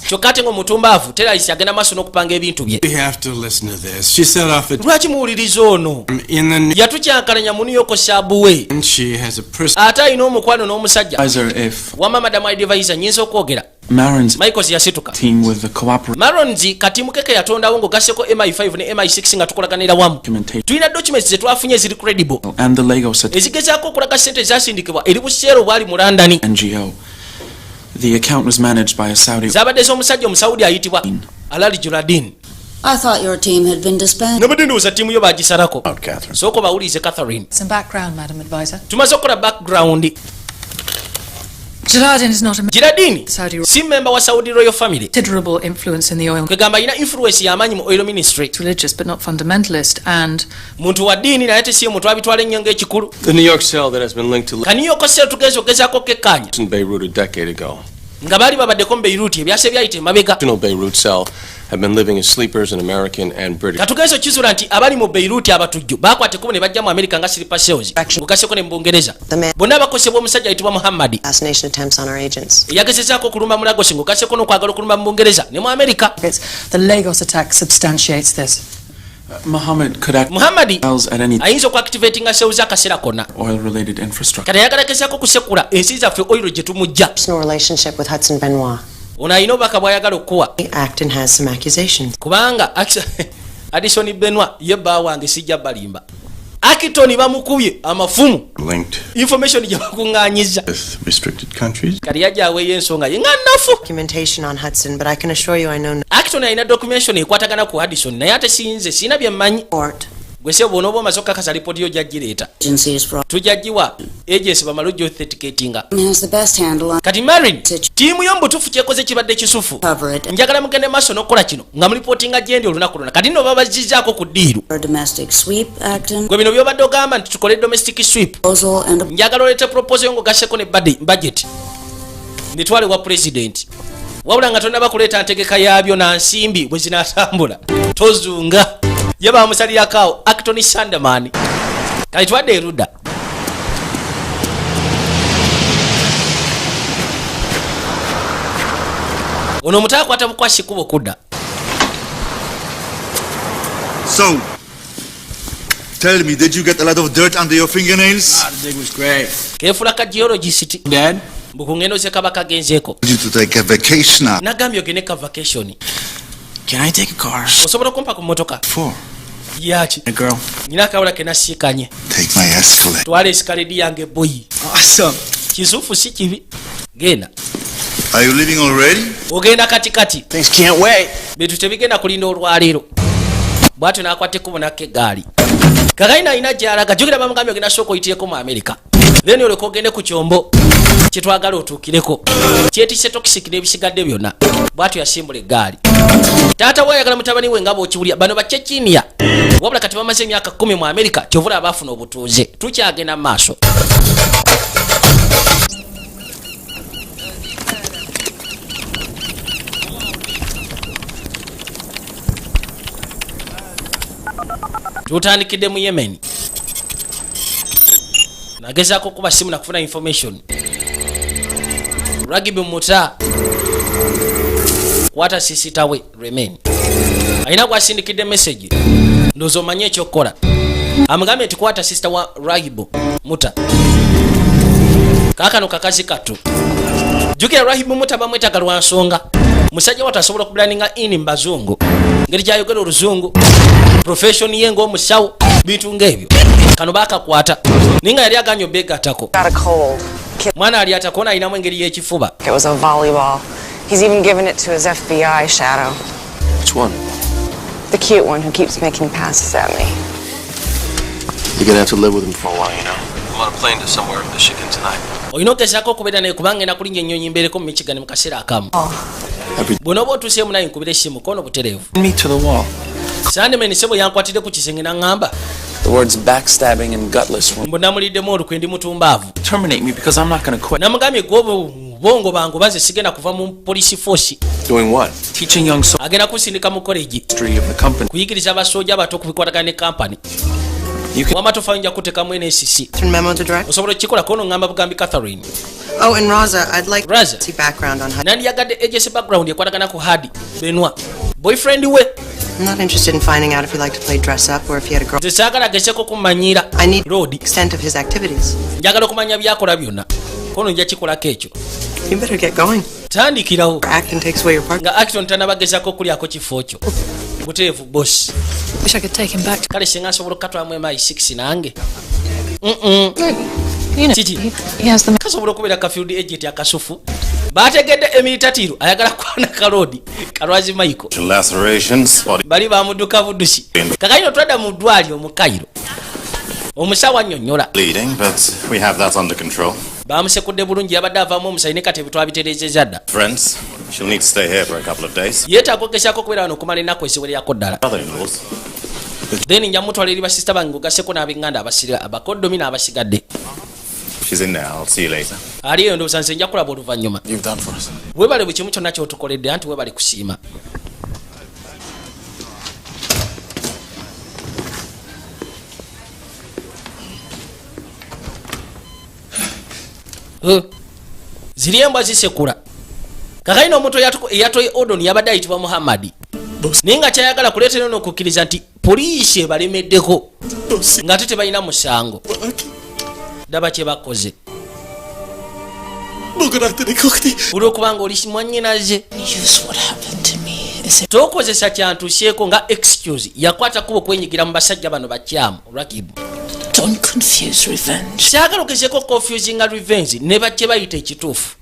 kyokka ate ng'omutumbaavu teralisi agenda maaso n'okupanga ebintu bye. We have to listen to this. She set off the Lwaki muwuliriza ono? in the Yatukyankalanya mu New York subway. and she has a person. Ate alina omukwano n'omusajja. Advisor, if Wama madamu advisor, nyinza okwogera? Marin's Michaels yasituka. team with the cooperation Marons katimu keke yatondawo ng'ogasseko MI5 ne MI6 nga tukolaganira wamu, tulina documents zetwafunye eziri credible and the Lagos ezigezaako okulaga ssente ezasindikibwa eri buseero bwali mu London. NGO. The account was managed by a Saudi Zabadde z'omusajja omusaudi ayitibwa Alali Juladin. I thought your team had been disbanded. Nabadde ndowooza ttiimu yo bagisalako. Sooka bawulirize, Catherine. Some background, Madam Advisor. Tumaze okukola background. Gerardin is not a Giradini Saudi si memba wa Saudi royal family. Considerable influence in the oil. Kwegamba alina influence y'amaanyi mu oil ministry. Religious but not fundamentalist, and Muntu wa ddiini naye tesiye muntu abitwala ennyo ng'ekikulu. The New York cell that has been linked to Ka New York cell tugenza okugezaako okekkaanya in Beirut a decade ago. Nga baali babaddeko mu Beiruti ebyasa ebyayita emabega. Original Beirut cell have been living as sleepers in American and British Katugenza okizula nti abali mu Beiruti abatujju bakwata ekkubo ne bajja mu Amerika nga sleeper cells, ogaseko ne mu Bungereza, bonna bakosebwa omusajja ayitibwa Muhammadi Assassination attempts on our agents. Eyagezezaako okulumba mu Lagos, ng'ogaseko n'okwagala okulumba mu Bungereza ne mu Amerika. The Lagos attack substantiates this. Muhammad could act Muhammadi cells at any ayinza okuactivatinga cells akaseera konna. oil related infrastructure. Kati ayagala gezaako kusekula ensi zaffe oil gye tumujja. Personal relationship with Hudson Benoit. Ono alina obubaka bw'ayagala okukuwa. Acton has some accusations. Kubanga Addison Benoit ye bba wange, sijja balimba, Akiton bamukubye amafumu. Linked Information gye bakuŋŋaanyiza with restricted countries. Kati yajja aweeyo ensonga ye nga nnafu. Documentation on Hudson, but I can assure you I know Acton alina documentation ekwatagana ku Addison, naye ate siyinze sirina bye mmanyi. Gwe se bw'onooba omaze okukakasa lipooti yo, ojja Agencies for tujja giwa agency bamale ojja authenticatinga. Has the best handle on Kati Marin, ttiimu yo mubutuufu kyekoze kibadde kisufu. Njagala mugende maaso n'okukola kino nga mulipootinga gyendi olunaku lwonna. Kati nno babazizzaako ku ddiiru. a domestic sweep, Acton. Gwe bino byobadde ogamba nti tukole domestic sweep, Proposal and a njagala oleete proposal yo ng'ogasseko ne budget nitwale wa president, wabula nga tonnaba kuleeta ntegeka yaabyo na nsimbi bwe zinaatambula tozunga. Ye bamusalirako awo Acton Sanderman. Kali twadde erudda. Ono omuto akwata bukwasi kubo kudda. So, tell me, did you get a lot of dirt under your fingernails? Ah, the dig was great. Keefula ka geologist. Dad? Mbu ku ngendo ze kaba kagenzeeko. You to take a vacation now. Nagambye ogende ka vacation. Can I take a car? Osobola okumpa ku mmotoka? For? Yaki? A girl. Nyina akawula ke nasiikanye. Take my Escalade. Twala Escalade yange boyi. Awesome. Kisufu si kibi, genda. Are you leaving already? Ogenda katikati? Things can't wait. Bintu tebigenda kulinda olwaleero. Bwatyo n'akwata ekkubo nakka eggaali. Kakalina alina gy'alaga. Jjukira bamugambye ogenda sooka oyitireko mu Amerika, then oleka ogende ku kyombo kyetwagala otuukireko kyetisse toxic n'ebisigadde byonna. Bwatyo yasimbula eggaali. Taata we ayagala mutabani we nga bw'okiwulira. Bano bakyekiniya, wabula kati bamaze emyaka 10 mu Amerika, kyovula abaafuna obutuuze. Tukyagenda mu maaso. Tutandikidde mu Yemen. Nagezaako okuba simu nakufuna information. Ragibi muta kwata sister we Remain alina gwasindikidde message, ndowooza omanye ekyokukola. Amugambye nti kwata sister wa Rahibu muta kaakano kakazi kattu. Jjukira Rahibu muta bamwetaaga lwa nsonga. Musajja watu asobola okublendinga in mu bazungu, ngeri gyayogera oluzungu, profession ye ng'omusawo, bintu ng'ebyo. Kano baakakwata naye nga yali aganye obeegattako. Got a cold. Mwana ali atakoona alinamu engeri y'ekifuba. It was a volleyball. He's even given it to his FBI shadow. Which one? The cute one who keeps making passes at me. You're gonna have to live with him for a while. I'm on a plane to somewhere in Michigan tonight. Olina ogezaako okubeera naye kubanga ngenda kulinnya ennyonyi mbeereko mu Michigan mu kaseera akamu. Bw'onooba otuuseemu naye nkubira essimu kono butereevu. Me to the wall. Sandman sebo yankwatidde ku kisenge n'aŋŋamba The words backstabbing and gutless will mbu namuliddemu olukwe, ndi mutumbaavu. terminate me because I'm not going to quit. Namugambye gwe obwongo bangu baze sigenda kuva mu police force. Doing what? Teaching young soldiers Agenda kusindika mu college history of the company. kuyigiriza abasooja abato okubikwatagana ne kampani. Wama tofayo, nja kuteekamu NSC. Memo to direct. Osobola okukikola kono ŋŋamba bugambi Catherine. Oh, and Raza, I'd like Raza. to see background on how. Nandiyagadde agency background ekwatagana ku Hadi Benwa, boyfriend we. I'm not interested in finding out if he liked to play dress up or if he had a girl. Nze saagala agezeko kumanyira. I need Lord. Extent of his activities. Njagala okumanya byakola byonna kono nja kikolako ekyo. You better get going. Tandikirawo. Acton takes away your partner. Nga Acton tanabagezako okulyako kifo kyo buteevu, boss. Wish I could take him back. Kale singa nsobola okukatwamu MI6 nange. You know, Kiki? he has the Kasobola okubeera ka field agent akasufu. Bategedde emiritatiiro ayagala kwana kalodi kalwazi Michael. Lacerations, body Bali bamudduka buddusi. Kakayino twadda mu ddwaliro mu Kairo, omusawo annyonnyola. Bleeding, but we have that under control. Bamusekudde bulungi, yabadde avaamu omusayi ne kati ebitwabitereezezza dda. Friends, she'll need to stay here for a couple of days. Yeetaaga okugezaako okubeera wano okumala ennaku eziwererako ddala. Brother-in-laws. Then nja mutwala eri basisita bange, ogaseko n'ab'eŋŋanda abasira abakoddomi n'abasigadde. She's in there. I'll see you later. Ali eyo ndowooza nze nja kulaba oluvannyuma. You've done for us. Webale buli kimu kyonna kyotukoledde, anti webale kusiima. Ziri embwa zisekula. Kakayina omuntu eyatoye Odon yabadde ayitibwa Muhammadi, naye nga kyayagala kuleetera n'okukkiriza nti poliisi ebalemeddeko ng'ate tebalina musango. Ddaba kye bakoze olwokubanga oli mwannyinaze. Use what happened to me as a Tokozesa kyantuusyeko nga excuse. Yakwata kuba okwenyigira mu basajja bano bakyamu Rakibu. Don't confuse revenge. Kyagala ogezeeko confusinga revenge ne bakye bayita ekituufu.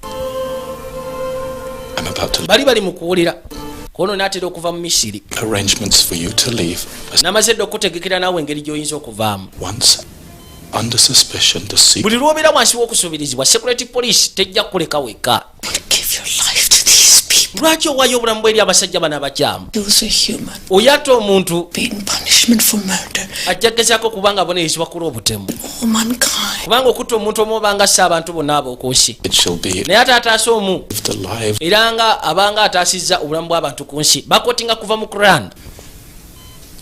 I'm about to Bali bali mu kuwulira kono n'atera okuva mu Misiri. Arrangements for you to leave Namaze dda okutegekera naawe engeri gy'oyinza okuvaamu. Once under suspicion to see Buli lw'obeera wansi w'okusuubirizibwa, security police tejja kukuleka wekka. Give your life to these people. Lwaki owaayo obulamu bwe eri abasajja bano abakyamu? Those are human. Oyatta omuntu Being punishment for murder. ajja gezaako kubanga abonerezebwa ku lw'obutemu. All mankind. Kubanga okutta omuntu omu obanga si abantu bonna ab'oku nsi. It shall be Naye ate ataasa omu lived alive era nga abanga ataasizza obulamu bw'abantu ku nsi. Bakotinga kuva mu Quran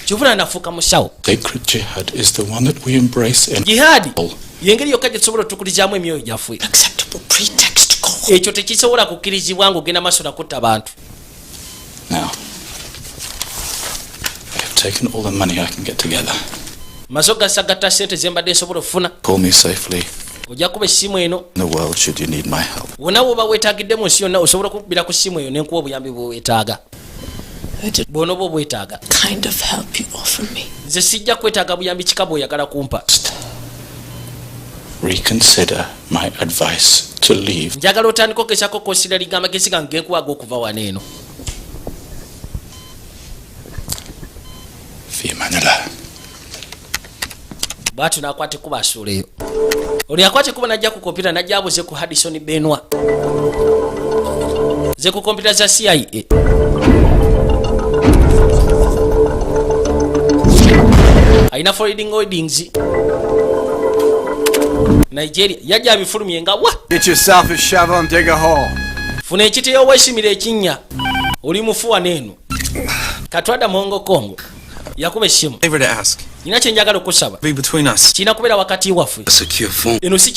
kivula nafuuka musawo. Sacred jihad is the one that we embrace in Jihaadi yengeri yokka gye tusobola otukulizaamu emyoyo gyaffe. Acceptable pretext to go. Ekyo tekisobola kukkirizibwa ng'ogenda maaso nakutta bantu. Now, I have taken all the money I can get together. Maze ogasagatta sente ze mbadde nsobola okufuna. Call me safely Ojja kuba essimu eno in the world should you need my help. Wonna woba weetaagidde mu nsi yonna, osobola okukubira ku ssimu eyo nenkuwa obuyambi bwe weetaaga bw'onooba obwetaaga. Kind of help you offer me. Nze sijja kwetaaga buyambi kika bw'oyagala kumpa. Reconsider my advice to leave. Njagala otandika ogezaako consideringa amagezi gange genkuwaga okuva wano eno. Fi amanillah. Bwatyo n'akwata ekkubo asuuleyo. Olwo yakwata ekkubo n'ajja ku kompyuta, n'ajja abuze ku Hadison Benwa ze ku kompyuta za CIA. Alina forwarding holdings Nigeria, yajja abifulumye nga wa. Get yourself a shovel and dig a hole. Funa ekiteyo weesimira ekinnya, oli mufu wano eno. Katwadda mu Hong Kong, yakuba essimu. Favor to ask. Nina kyenjagala okusaba. Be between us. Kirina kubeera wakati waffe. A secure phone. Eno si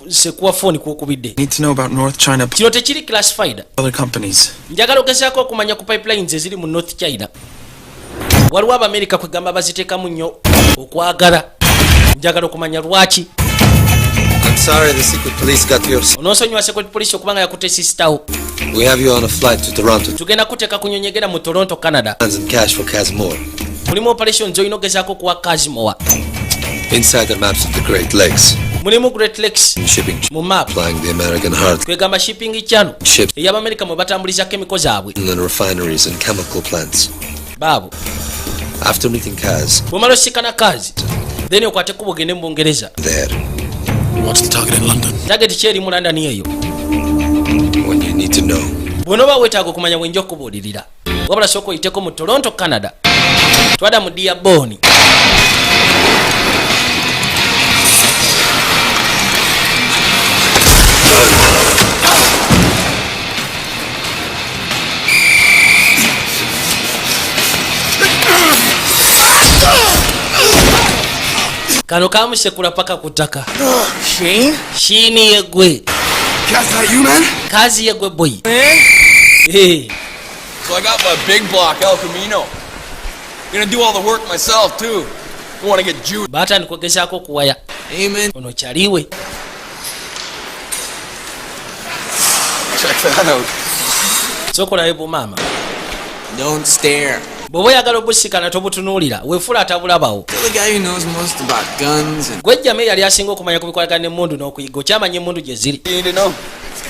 sekuwa phone kwokubidde. Need to know about North China Kino tekiri classified. Other companies. Njagala ogezaako okumanya ku pipelines eziri mu North China. Waliwo Abamerika kwegamba baziteekamu nnyo okwagala, njagala okumanya lwaki. I'm sorry the secret police got yours. Onoosonyiwa secret police okubanga yakutte sisitawo. We have you on a flight to Toronto. Tugenda kuteeka ku nyonyi egenda mu Toronto, Canada. Guns and cash for Casmore. Mulimu operation zolina ogezaako okuwa Kazimowa. Inside the maps of the Great Lakes. Mulimu Great Lakes Shipping mu map. Flying the American heart. Kwegamba shipping channel Ships ey'Abamerika mwe batambuliza chemical zaabwe. And refineries and chemical plants. Baabo. After meeting Kaz Bwomala osikana Kazi, then okwate kuba ogende mu Bungereza. there, What's the target in London? Target ki eri mu London eyo? When you need to know. Bw'onooba weetaaga okumanya bwenja okubuulirira, wabula sooka oyiteko mu Toronto, Canada. Twada mu Dearborn. Kano kamusekula paka ku ttaka. Shane? Shiini yegwe. Kaz, that you, man? Kazi yegwe, boy? Eh. So I got my big block El Camino. Gonna do all the work myself too. Don't wanna get Jew. Batandika okugezaako okuwaya. Amen. Ono kyaliwe. Check that out. Sokolayo bumaama. Don't stare. Bw'oba oyagala obusikana tobutunuulira, weefuula atabulabawo. Tell the guy who knows most about guns and Gwejjama eyali asinga okumanya ku bikwatagana n'emmundu n'okuyiga, okyamanya emmundu gye ziri. you need to know.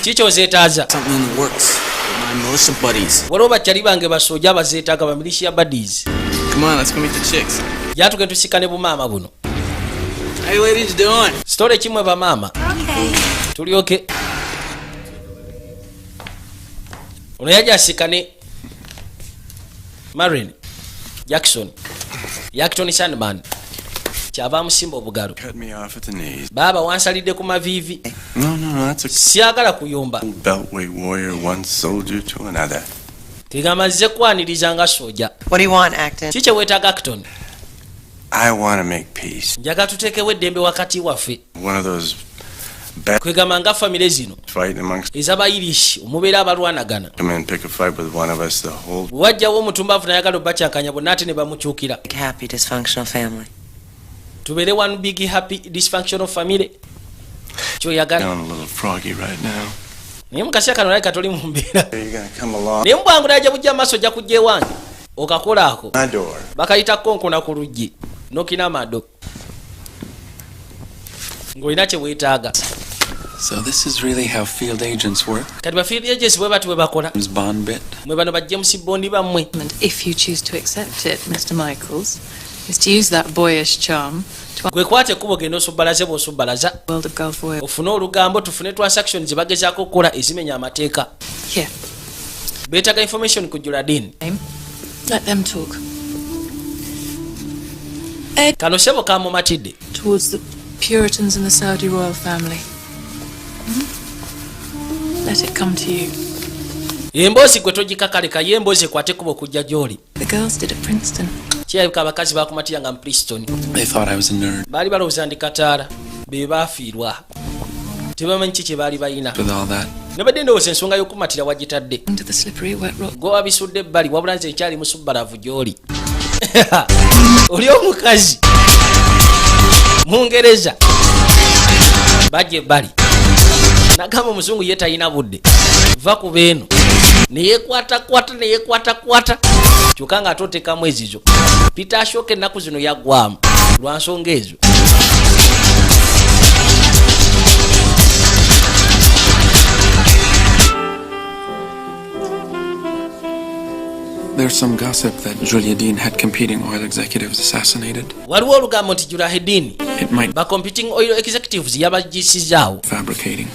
Kikyozeetaaza? Something in the works with my militia buddies. Waliwo bakyali bange basooja abazeetaaga, ba militia buddies. Come on, let's go meet the chicks. Gyatuge tusikane bumaama buno. How you ladies doing? Sitole kimwe bamaama tulyoke. Ono yajja asikane Marin Jackson, Yackton Sandman, kyava amusimba obugalo. Cut me off at the knees. Baaba wansalidde ku maviivi. No, that's a Syagala kuyomba. beltway warrior, one soldier to another. Tegamba nzize kwaniriza nga soja. What do you want, Acton? Ki kye weetaaga, Acton? I want to make peace. Njagala tuteekewo eddembe wakati waffe. One of those bad Kwegamba nga famire zino fighting amongst. ez'abayirishi omubeera abalwanagana. Come and pick a fight with one of us, the whole. Bwe wajjawo omutumbavu nayagala obakyankanya bonna ate ne bamukyukira. Big happy dysfunctional family. Tubeere one big happy dysfunctional family, kyoyagala? Feeling a little froggy right now. Naye mukaseera kano olabika toli mu mbeera. You're gonna come along. Naye mubwangu najja bujja maaso, ojja kujja ewange okakola ako. My door. Bakayita konkona ku luggi nokina amado ng'olina kye weetaaga. So this is really how field agents work. Kati ba field agents bwe bati bwe bakola. James Bond bit. Mwe bano ba James Bond bammwe. And if you choose to accept it, Mr. Michaels, is to use that boyish charm to Gwe kwata ekkubo genda osubbalaze bw'osubbalaza world of Gulf oil. ofune olugambo, tufune transaction ze bagezaako okukola ezimenya amateeka. Here. Beetaaga information ku Juladin. Let them talk. Kano sebo kamumatidde. Towards the Puritans and the Saudi royal family. Hmm? Let it come to you. Emboozi gwe togikakaleka, ye emboozi ekwate ekkubo okujja gy'oli. The girls did at Princeton. Kirabika abakazi bakumatira nga mu Princeton. They thought I was a nerd. Baali balowooza ndi kataala, be baafiirwa tebamanyi ki kye baali balina. With all that. Nabadde ndowooza ensonga y'okumatira wagitadde. Into the slippery wet rock. Gwe wabisudde ebbali, wabula nze nkyali musubbalavu gy'oli. Oli omukazi Mungereza bajja ebbali nagamba omuzungu ye talina budde, va ku beeno neyekwatakwata neyekwatakwata, kyokka nga ate otekamu ezizo. Peter Ashoka ennaku zino yaggwamu lwa nsonga ezo. There's some gossip that Julia Dean had competing oil executives assassinated. Waliwo olugambo nti Julahedini It might ba competing oil executives yabaggisizaawo. Fabricating.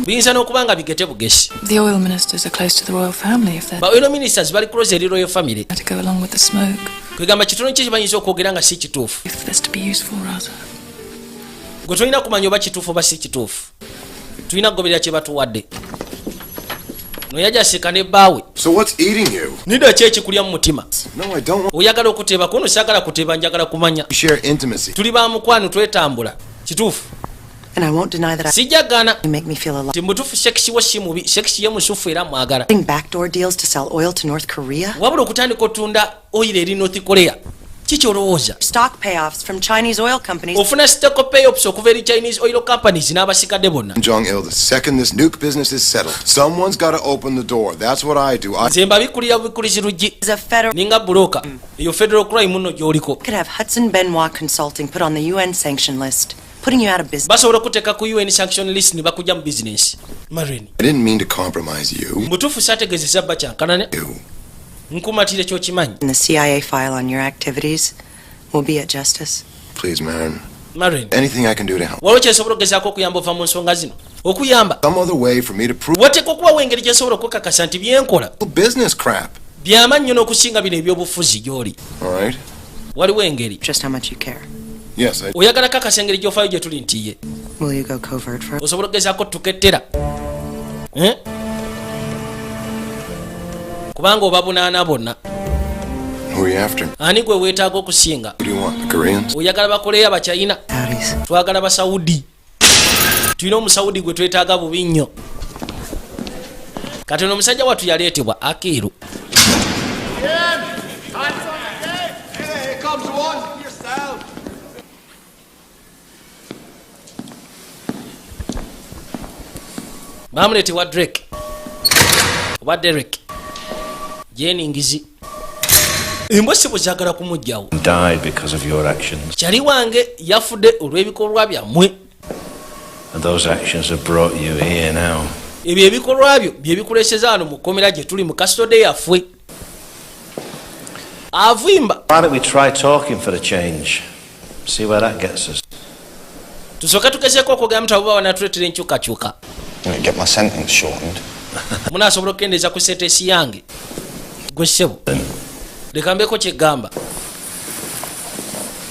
Biyinza n'okuba nga bigete bugesi. The oil ministers are close to the royal family if they're Ba oil ministers bali close eri royal family. to go along with the smoke. Kwegamba kitono ki kyebayinza okwogera nga si kituufu. If there's to be useful, rather. Gwe tolina kumanya oba kituufu oba si kituufu, tulina kugoberera kye batuwadde. Noyajja aseka ne bbaawe. So what's eating you? Nida ki ekikulya mu mutima? No, I don't want Oyagala okuteeba kuno? Saagala kuteeba, njagala kumanya. to share intimacy. Tuli ba mukwano, twetambula, kituufu. And I won't deny that I Sijja gaana you make me feel alive. ti mutuufu sex wo si mubi, sex ye musufu era mwagala. Backdoor deals to sell oil to North Korea? Wabula okutandika otunda oyiro eri North Korea, kikyolowooza? Stock payoffs from Chinese oil companies. Ofuna stock payoffs okuva eri Chinese oil companies n'abasigadde bonna. Jong Il, the second this nuke business is settled, someone's got to open the door. That's what I do. I Nze mbabikulira bubikulizi luggi. Is a federal Ninga buloka, eyo federal crime nno gy'oliko. Could have Hudson Benoit Consulting put on the UN sanction list, putting you out of business. Basobola okuteeka ku UN sanction list ne bakujja mu business, Marin. I didn't mean to compromise you. Mutuufu saategeezeza bakyankanane, nkumatire kyokimanyi. And the CIA file on your activities will be at justice. Please, Marin. Maren. Anything I can do to help? Waliwo kyensobola okugezaako okuyamba ova mu nsonga zino, okuyamba? Some other way for me to prove Wateeka okubawo engeri gyensobola okukakasa nti byenkola business crap. byamannyo n'okusinga bino ebyobufuzi gy'oli. All right? Waliwo engeri. Just how much you care. Yes, I. Oyagala kakasa engeri gy'ofaayo gye tuli nti ye. Will you go covert for Osobola okugezaako tukettera? Eh? Kubanga obabunaana bonna. Who are you after? Ani gwe weetaaga okusinga? Who do you want? The Koreans? Oyagala bakoleyo Abachina? Twagala Basaudi. Tulina Omusaudi gwe twetaaga bubi nnyo. Kati ono omusajja wattu yaleetebwa Akiiru. Here comes one. Yourself. Bamuleetebwa Drake oba Derek Jeningizi. Embwa si bwe zaagala kumugjawo. Died because of your actions, Kyali wange yafudde olw'ebikolwa byammwe. and those actions have brought you here now. Ebyo ebikolwa byo bye bikuleseza wano mu kkomera gye tuli mu custody yaffe. Avimba. Why don't we try talking for a change? See where that gets us. Tusooke tugezeeko okwogera mutu abo banatuleetera enkyukakyuka. Gonna get my sentence shortened. Munaasobola okukendeeza ku sentence yange? Gwe ssebo, leka mbeeko kyeggamba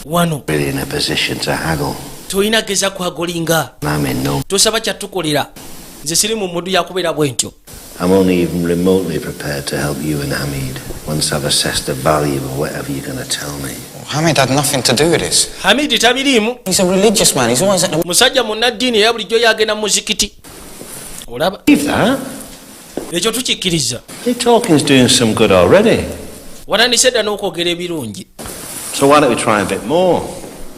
wano. Really in a position to haggle. Tolina geza kwagolinga. I'm in no. Tosaba kyatukolera, nze siri mu mudu yakubeera bwe ntyo. I'm only even remotely prepared to help you and Hamid once I've assessed the value of whatever you're going to tell me. Hamid had nothing to do with this. Hamidi tabiriimu. He's a religious man. He's always at the. Musajja munnaddiini era bulijjo yagenda mu muzikiti, olaba. Leave that. Ekyo tukikkiriza. Your talking's doing some good already. Watandise dda n'okwogera ebirungi. So why don't we try a bit more?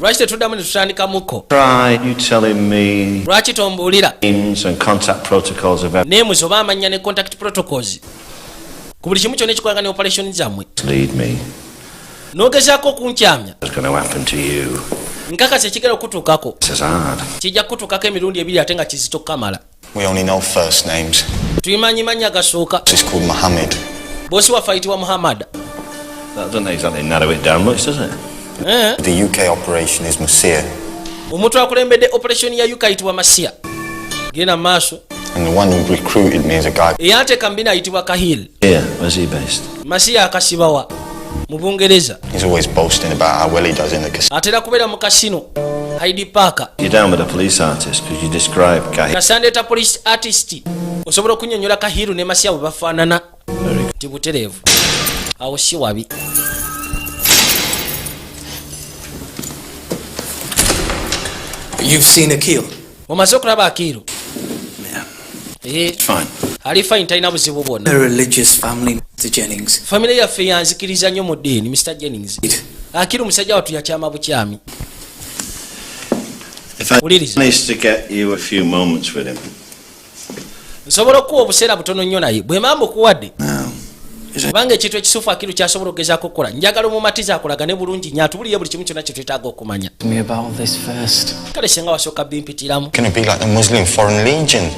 Lwaki tetuddamu ne tutandikamuko? Try you telling me Lwaki tombuulira names and contact protocols of every names oba amannya ne contact protocols ku buli kimu kyonna ekikolagana ne operation zammwe? Lead me. N'ogezaako okunkyamya. What's going to happen to you? Nkakasa ekigera okutuukako This is hard. kijja kutuukako emirundi ebiri ate nga kizito kukamala. We only know first names. Tubimanyi mannya gasooka. He's called Mohammed. Bosi waffe ayitibwa Muhammad. That doesn't exactly narrow it down much, does it? Eh? The UK operation is Masir, Omuntu akulembedde operation ya UK ayitibwa Masiya. Genda mu maaso. and the one who recruited me is a guy. Eyanteeka mu bino ayitibwa Kahil. Yeah, where's he based? Masiya akasibawa mu Bungereza. He's always boasting about how well he does in the casino. Atera kubeera mu casino Hyde Park. You're down with a police artist because you describe Kahil. Kasandeeta police artist, osobola okunyonyola Kahiru ne Masiya bwe bafaanana nti butereevu, awo si wabi. You've seen Akil. Omaze okulaba Akiiru? Eh, Fine. ali fine, talina buzibu bwonna. A religious family, Mr. Jennings. Famire yaffe yanzikiriza nnyo mu ddiini, Mr Jennings. Akiru musajja wattu yakyama bukyami. If I managed to get you a few moments with him, Nsobola okuwa obuseera butono nnyo naye bwe mamba okuwadde, kubanga ekintu ekisufu Akiru kyasobola okugezaako okukola, njagala omumatiza akolagane bulungi nnyo, atubulire buli kimu kyonna kye twetaaga okumanya. Me about all this first. Kale singa wasooka bimpitiramu. Gonna be like the Muslim Foreign Legion.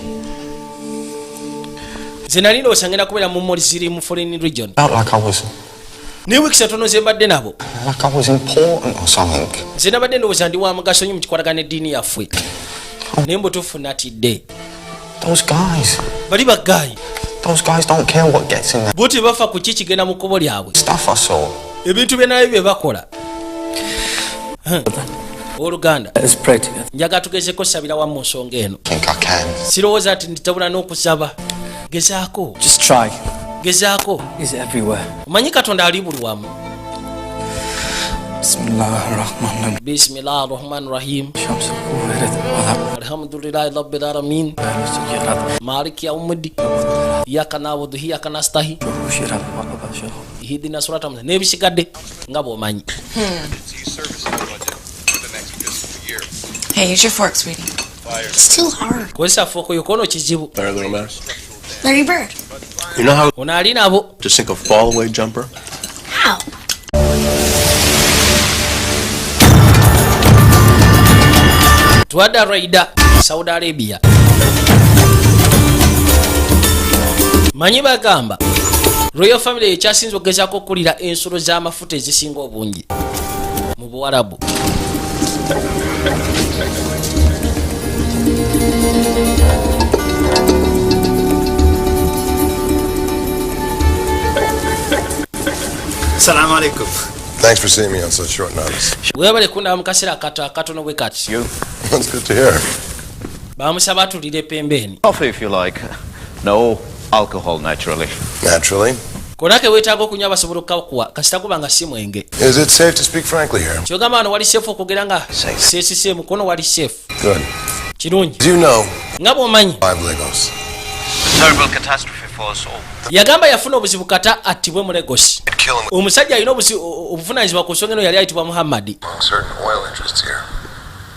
Nze nali ndowooza ngenda kubeera mu Muslim Foreign Legion. Felt like I was Naye wiikisa tono ze mbadde nabo, like I was important or something. nze nabadde ndowooza ndi wa mugaso nnyo mu kikwatagana eddiini yaffe, naye mbutuufu natidde. Those guys. Bali ba guy. Those guys don't care what gets in there. Bo tebafa ku ki kigenda mu kkubo lyabwe. Stuff I saw. Ebintu bye nayo bye bakola. Oluganda, Let us pray together. njagala tugezeko sabira wamu mu nsonga eno. Think I can. Sirowooza nti nditabula n'okusaba. Gezaako. Just try. Gezaako. He's everywhere. Omanyi Katonda ali buli wamu. Bismillahirrahmanirrahim. Bismillahi rahmani rahim. Alhamdulillahi rabbil alamin. Maliki yaumidi. Iyaka na'budu iyaka nastahi. Ihdina sirata mustaqim. N'ebisigadde nga bw'omanyi. Hey, use your fork, sweetie. It's too hard. Kozesa fork yo, kono kizibu. Larry Little Mouse. Larry Bird. You know how Ono ali nabo. to sink a fallaway jumper? How? Twadda Raida, Saudi Arabia. Manyi bagamba royal family ekyasinza okugezaako okukulira ensolo z'amafuta ezisinga obungi mu Buwarabu. Salam alaikum. Thanks for seeing me on such short notice. Webale kundaba mu kaseera akatono bwe kati. That's good to hear. Bamusaba atulire pembeeni. Coffee if you like. No alcohol, naturally. Naturally. Konna ke weetaaga okunywa basobola okukakuwa, kasita kuba nga si mwenge. Is it safe to speak frankly here? Kyogamba wano wali safe okwogera nga seesise mukono, wali safe? Good. Kirungi. As you know, nga bw'omanyi, five Lagos. Terrible catastrophe for us all. Yagamba yafuna obuzibu kata attibwe mu Lagos. Omusajja alina obuvunaanyizibwa ku nsonga eno yali ayitibwa Muhammadi. Among certain oil interests here.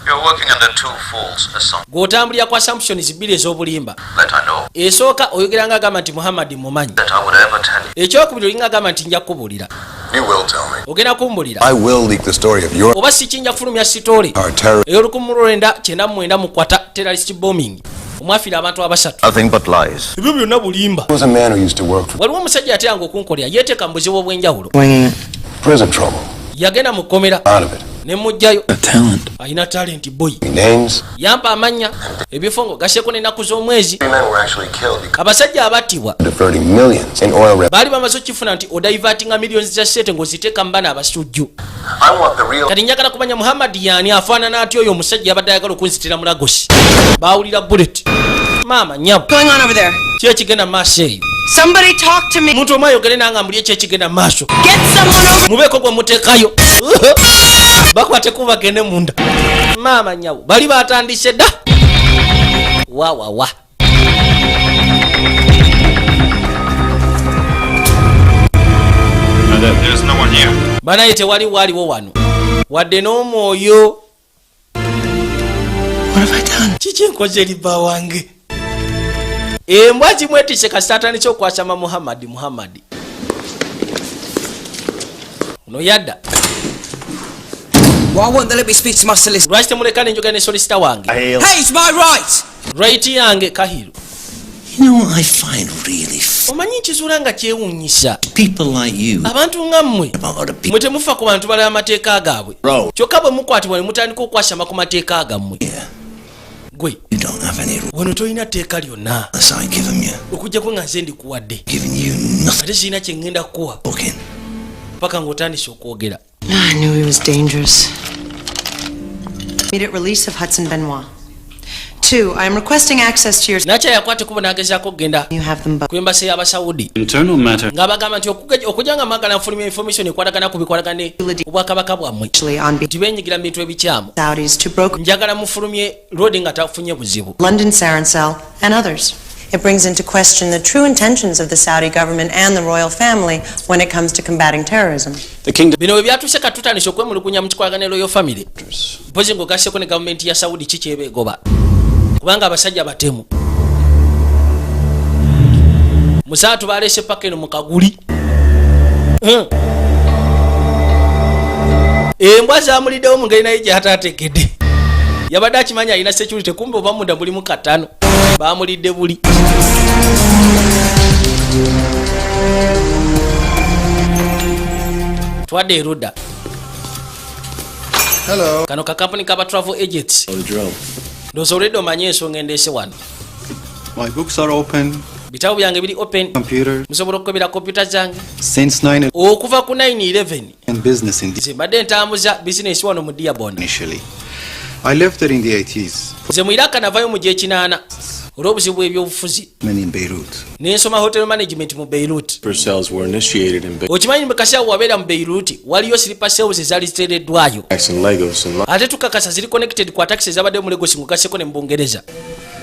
You're working under two false assumptions. Gw'otambulira ku assumptions bbiri ez'obulimba. That I know. Esooka, oyogera nga agamba nti Muhammadi mumanyi. That I would ever tell you. Ekyokubiri, olinga agamba nti nja kukubuulira. You will tell me. Ogenda kumbulira. I will leak the story of your Oba si kinja fulumya story our terror. ey'olukumi mukwata terrorist bombing omwafiira abantu abasatu. Nothing but lies. Ebyo byonna bulimba. There was a man who used to work for Waliwo omusajja yateyanga okunkolera, yeeteeka mu buzibu obw'enjawulo. Prison trouble. Yagenda mu kkomera. Out of it. Ne mugjayo, alina talent boy. Names. Yampa amannya, ebifo ng'ogasseko n'ennaku z'omwezi Three men were actually killed because abasajja abattibwa diverting millions in oil revenue. Baali bamaze okukifuna nti odivertinga millions za sente ng'oziteeka mu bana abasujju. I want the real Kati njagala kumanya Muhammadi yaani, afaanana atya oyo omusajja yabadde ayagala okunzitira mu Lagosi. Baawulira bullet, maama nyabo. Going on over there? Ki ekigenda mu maaso eyo? Somebody talk to me. Omuntu omu ayogere nange mbuli eki ekigenda mu maaso. Get someone over. Mubeeko gwe muteekayo, bakwateko bagende munda. Maama nyabo, bali batandise dda wawawa. There's no one here. Banaye tewali waaliwo wano wadde n'omwoyo. Kiki enkoze eri bba wange? Embwa zimwetise kasita atandise okwasama Muhammadi. Muhammadi ono yadda. Why won't they let me speak to my solicitor? Lwaki temuleka nenjogera ne solicitor wange? Hey, it's my right! Right yange, Kahiru. You know what I find really Omanyi nkizuula nga kyewuunyisa, people like you abantu nga mmwe, about other people. mwe temufa ku bantu balala amateeka gaabwe. Bro. Kyokka bwe mukwatibwa ne mutandika okwasama ku mateeka gammwe. Gwe You don't have any wano tolina tteeka lyonna unless I give them you. okuggyako nga nze ndikuwadde. Giving you nothing. Ate sirina kye ŋŋenda kukuwa paka ng'otandise okwogera. I knew he was dangerous. Immediate release of Hudson Benoit. Two, I am requesting access to your. Nakya yakwata ekkubo n'agezaako okugenda You have them both. ku embassy y'Abasawudi Internal matter. ng'abagamba nti okujja nga mwagala nfulumya information ekwatagana ku bikwatagana ne obwakabaka bwammwe nti beenyigira mu bintu ebikyamu. Saudis to broker Njagala mufulumye Lodi nga tafunye buzibu. London Sarin Cell and others. It brings into question the true intentions of the Saudi government and the royal family when it comes to combating terrorism. The kingdom. Bino bwe byatuuse, katutandise okwemulugunya mu kikwatagana ne royal family, mpozi ng'ogasseko ne gavumenti ya Saudi kikyebeegoba kubanga abasajja batemu. Musaatu baleese paka eno mu kaguli. Embwa zamuliddewo mu ngeri naye gyataategedde. Yabadde akimanyi alina security, kumbe oba munda mulimu katano bamulidde buli. Twadde erudda. Hello. Kano kakampuni kaba travel agents. The drill. Ndowooza olwedde omanye ensonga endeese wano. My books are open. Bitabo byange biri open. Computer. Musobola okukebera kompyuta zange. Since 9 Okuva ku 911 and business in nze mbadde ntambuza bizinesi wano mu Dearborn. initially. I left it in the 80s. Nze mu Iraka navayo mu gyekinaana olw'obuzibu bw'ebyobufuzi. Men in Beirut. Nensoma hotel management mu Beirut. Sleeper cells were initiated in Okimanyi mu kaseera wabeera mu Beirut waliyo sleeper cells ezaali ziteereddwayo? in Lagos and Ate tukakasa ziri connected ku attacks ezabadde mu Lagos ngugaseko ne mu Bungereza.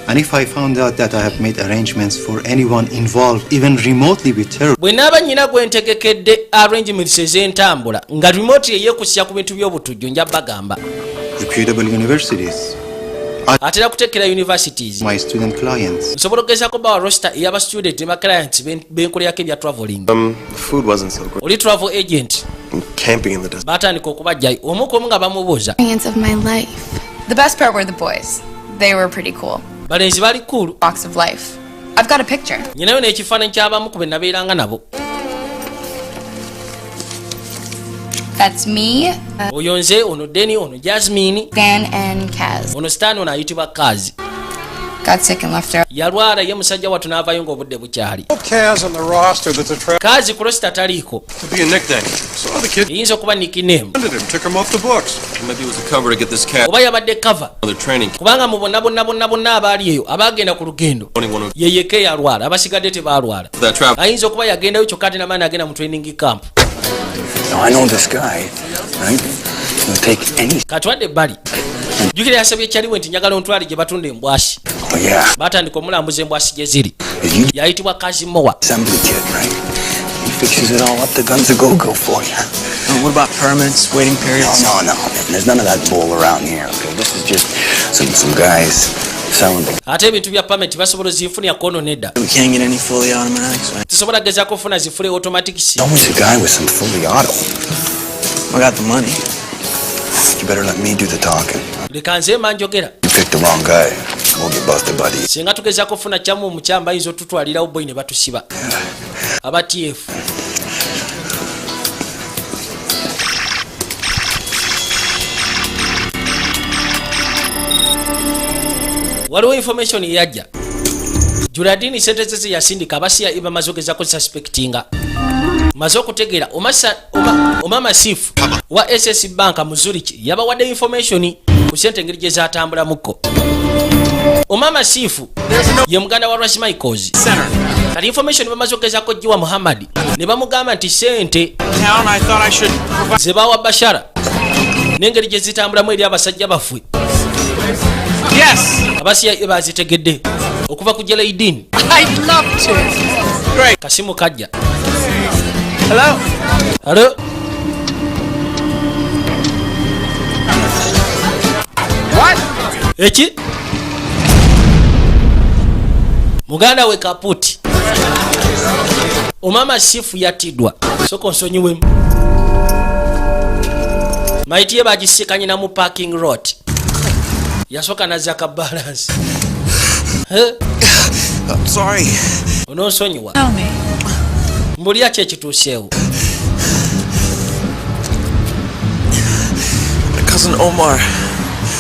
And if I found out that I have made arrangements for anyone involved, even remotely with terror, Bwe naaba nnyina gwe ntegekedde arrangements ez'entambula nga remote eyeekusya ku bintu by'obutujju, nja bagamba. Reputable universities, Atera kutekera universities. my student clients, Nsobola okugezaako bawa roster ey'aba student ne ba clients benkolerako ebya traveling. The food wasn't so great. Oli travel agent. Camping in the desert. Batandika okubajjayo omu ku omu nga bamubuuza. Experience of my life. The best part were the boys. They were pretty cool. Balenzi bali cool. Walks of life. I've got a picture. Nyinayo n'ekifaananyi ky'abamu ku be nabeeranga nabo. That's me, Oyo nze, ono Deni, ono Jasmine. Dan, and Kaz. Ono Stan, ono ayitibwa Kazi. Got sick and left early. Yalwala ye musajja wattu n'avaayo ng'obudde bukyali. Kaz on the roster that's a tra- Kazi ku roster taliiko. To be a nickname. Saw the kid Eyinza okuba nickname. under him, took him off the books. Maybe it was a cover to get this cat Oba yabadde cover. another training camp. Kubanga mu bonna bonna bonna bonna abaali eyo abagenda ku lugendo, Only one who ye yekka eyalwala, abasigadde tebaalwala. for that travel. Ayinza okuba yagendayo kyokka ate namaani agenda mu training camp. Now, I know this guy, right? He'll take any. Katwadde ebbali, jjukira yasabye kyaliwe nti njagala ontwale gye batunda embwasi. Oh, yeah. Batandika omulambuza embwasi gye ziri. Is you Yayitibwa Kazimowa. assembly kid, right? He fixes it all up. The guns a go-go for you. What about permits, waiting periods? No, man. There's none of that bull around here. Okay, this is just some guys selling the. Ate ebintu bya permit basobola ozinfunira kono nedda. We can't get any fully automatics, right? Tusobola gezaako okufuna zi fully automatics. Always a guy with some fully auto. I got the money. You better let me do the talking. Leka nze mba njogera. You picked the wrong guy. We'll get busted by the. Singa tugezaako okufuna kyamu omukyamba ayinza otutwalirawo boyi ne batusiba aba TF. Waliwo information eyajja Juladini sente ze ze yasindika abasiya bamaze ogezako suspectinga maze okutegeera Omama Sifu wa SS Bank mu Zurich yabawadde information ku sente engeri gye zatambulamuko. Omama Sifu ye muganda wa Ras Michaels. Kati information bamaze okugezako giwa Muhammad ne bamugamba nti sente Town, I thought I should provide. ze bawa Bashara n'engeri gye zitambulamu eri abasajja baffe. Yes! Abasiya bazitegedde okuva ku Jelaidin. I'd love to. Great. Kasimu kajja. Hello? Alo. What? Eki muganda we kaputi Omama Sifu yatiddwa, soka onsonyiwemu. Maiti ye bagisikanye na mu parking lot, yasooka nazza ka balance. I'm sorry. Onoonsonyiwa. Tell me. Mbulya ki ekituuseewo? My cousin Omar.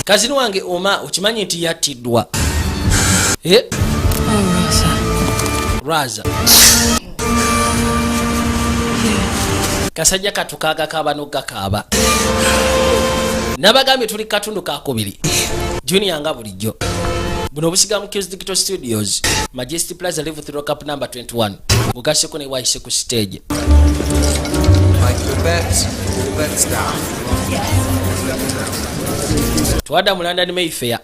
Cousin wange Oma okimanyi nti yattiddwa. Eh? Oh, Rosa. Raza kasajja katukaaga kaaba nogakaaba. Nabagambye tuli katundu kakubiri junior nga bulijjo buno obusiga mu Q's Digital Studios, Majesty Plaza, level 3, cap number 21, ngugaseko ne wayise ku stage. Like the bets, all bets down. Twadda mu London Mayfair.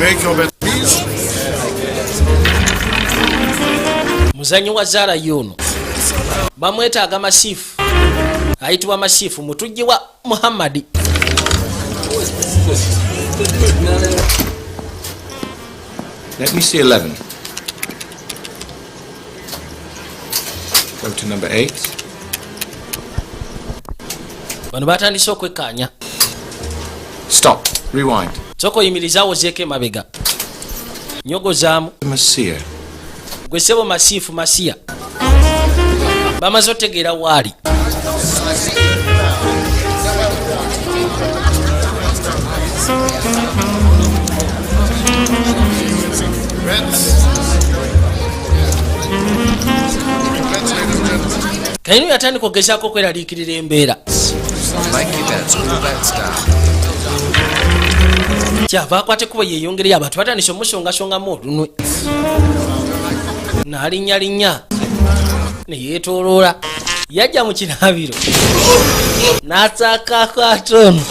Make your bet, please. Muzanyi wa zaala yono bamwetaaga Masiifu, ayitibwa Masiifu mutujji wa Muhammadi. Let me see 11. Go to number 8. Bano batandise okwekkaanya. Stop. Rewind. Sooka oyimirizaawo ozeeko emabega nyogozaamu. Masia. Gwe ssebo Masiifu Masiya bamaze otegeera waali. Bets. Bets, ladies and gentlemen. Kayinu yatandika okugezaako okweraliikirira embeera. Like your bets, all bets down. Kyava akwata ekkubo yeeyongereyo, abantu batandise omusongasongamu olunwe n'alinnyalinnya ne yeetooloola yajja mu kinaabiro n'asaakako ate ono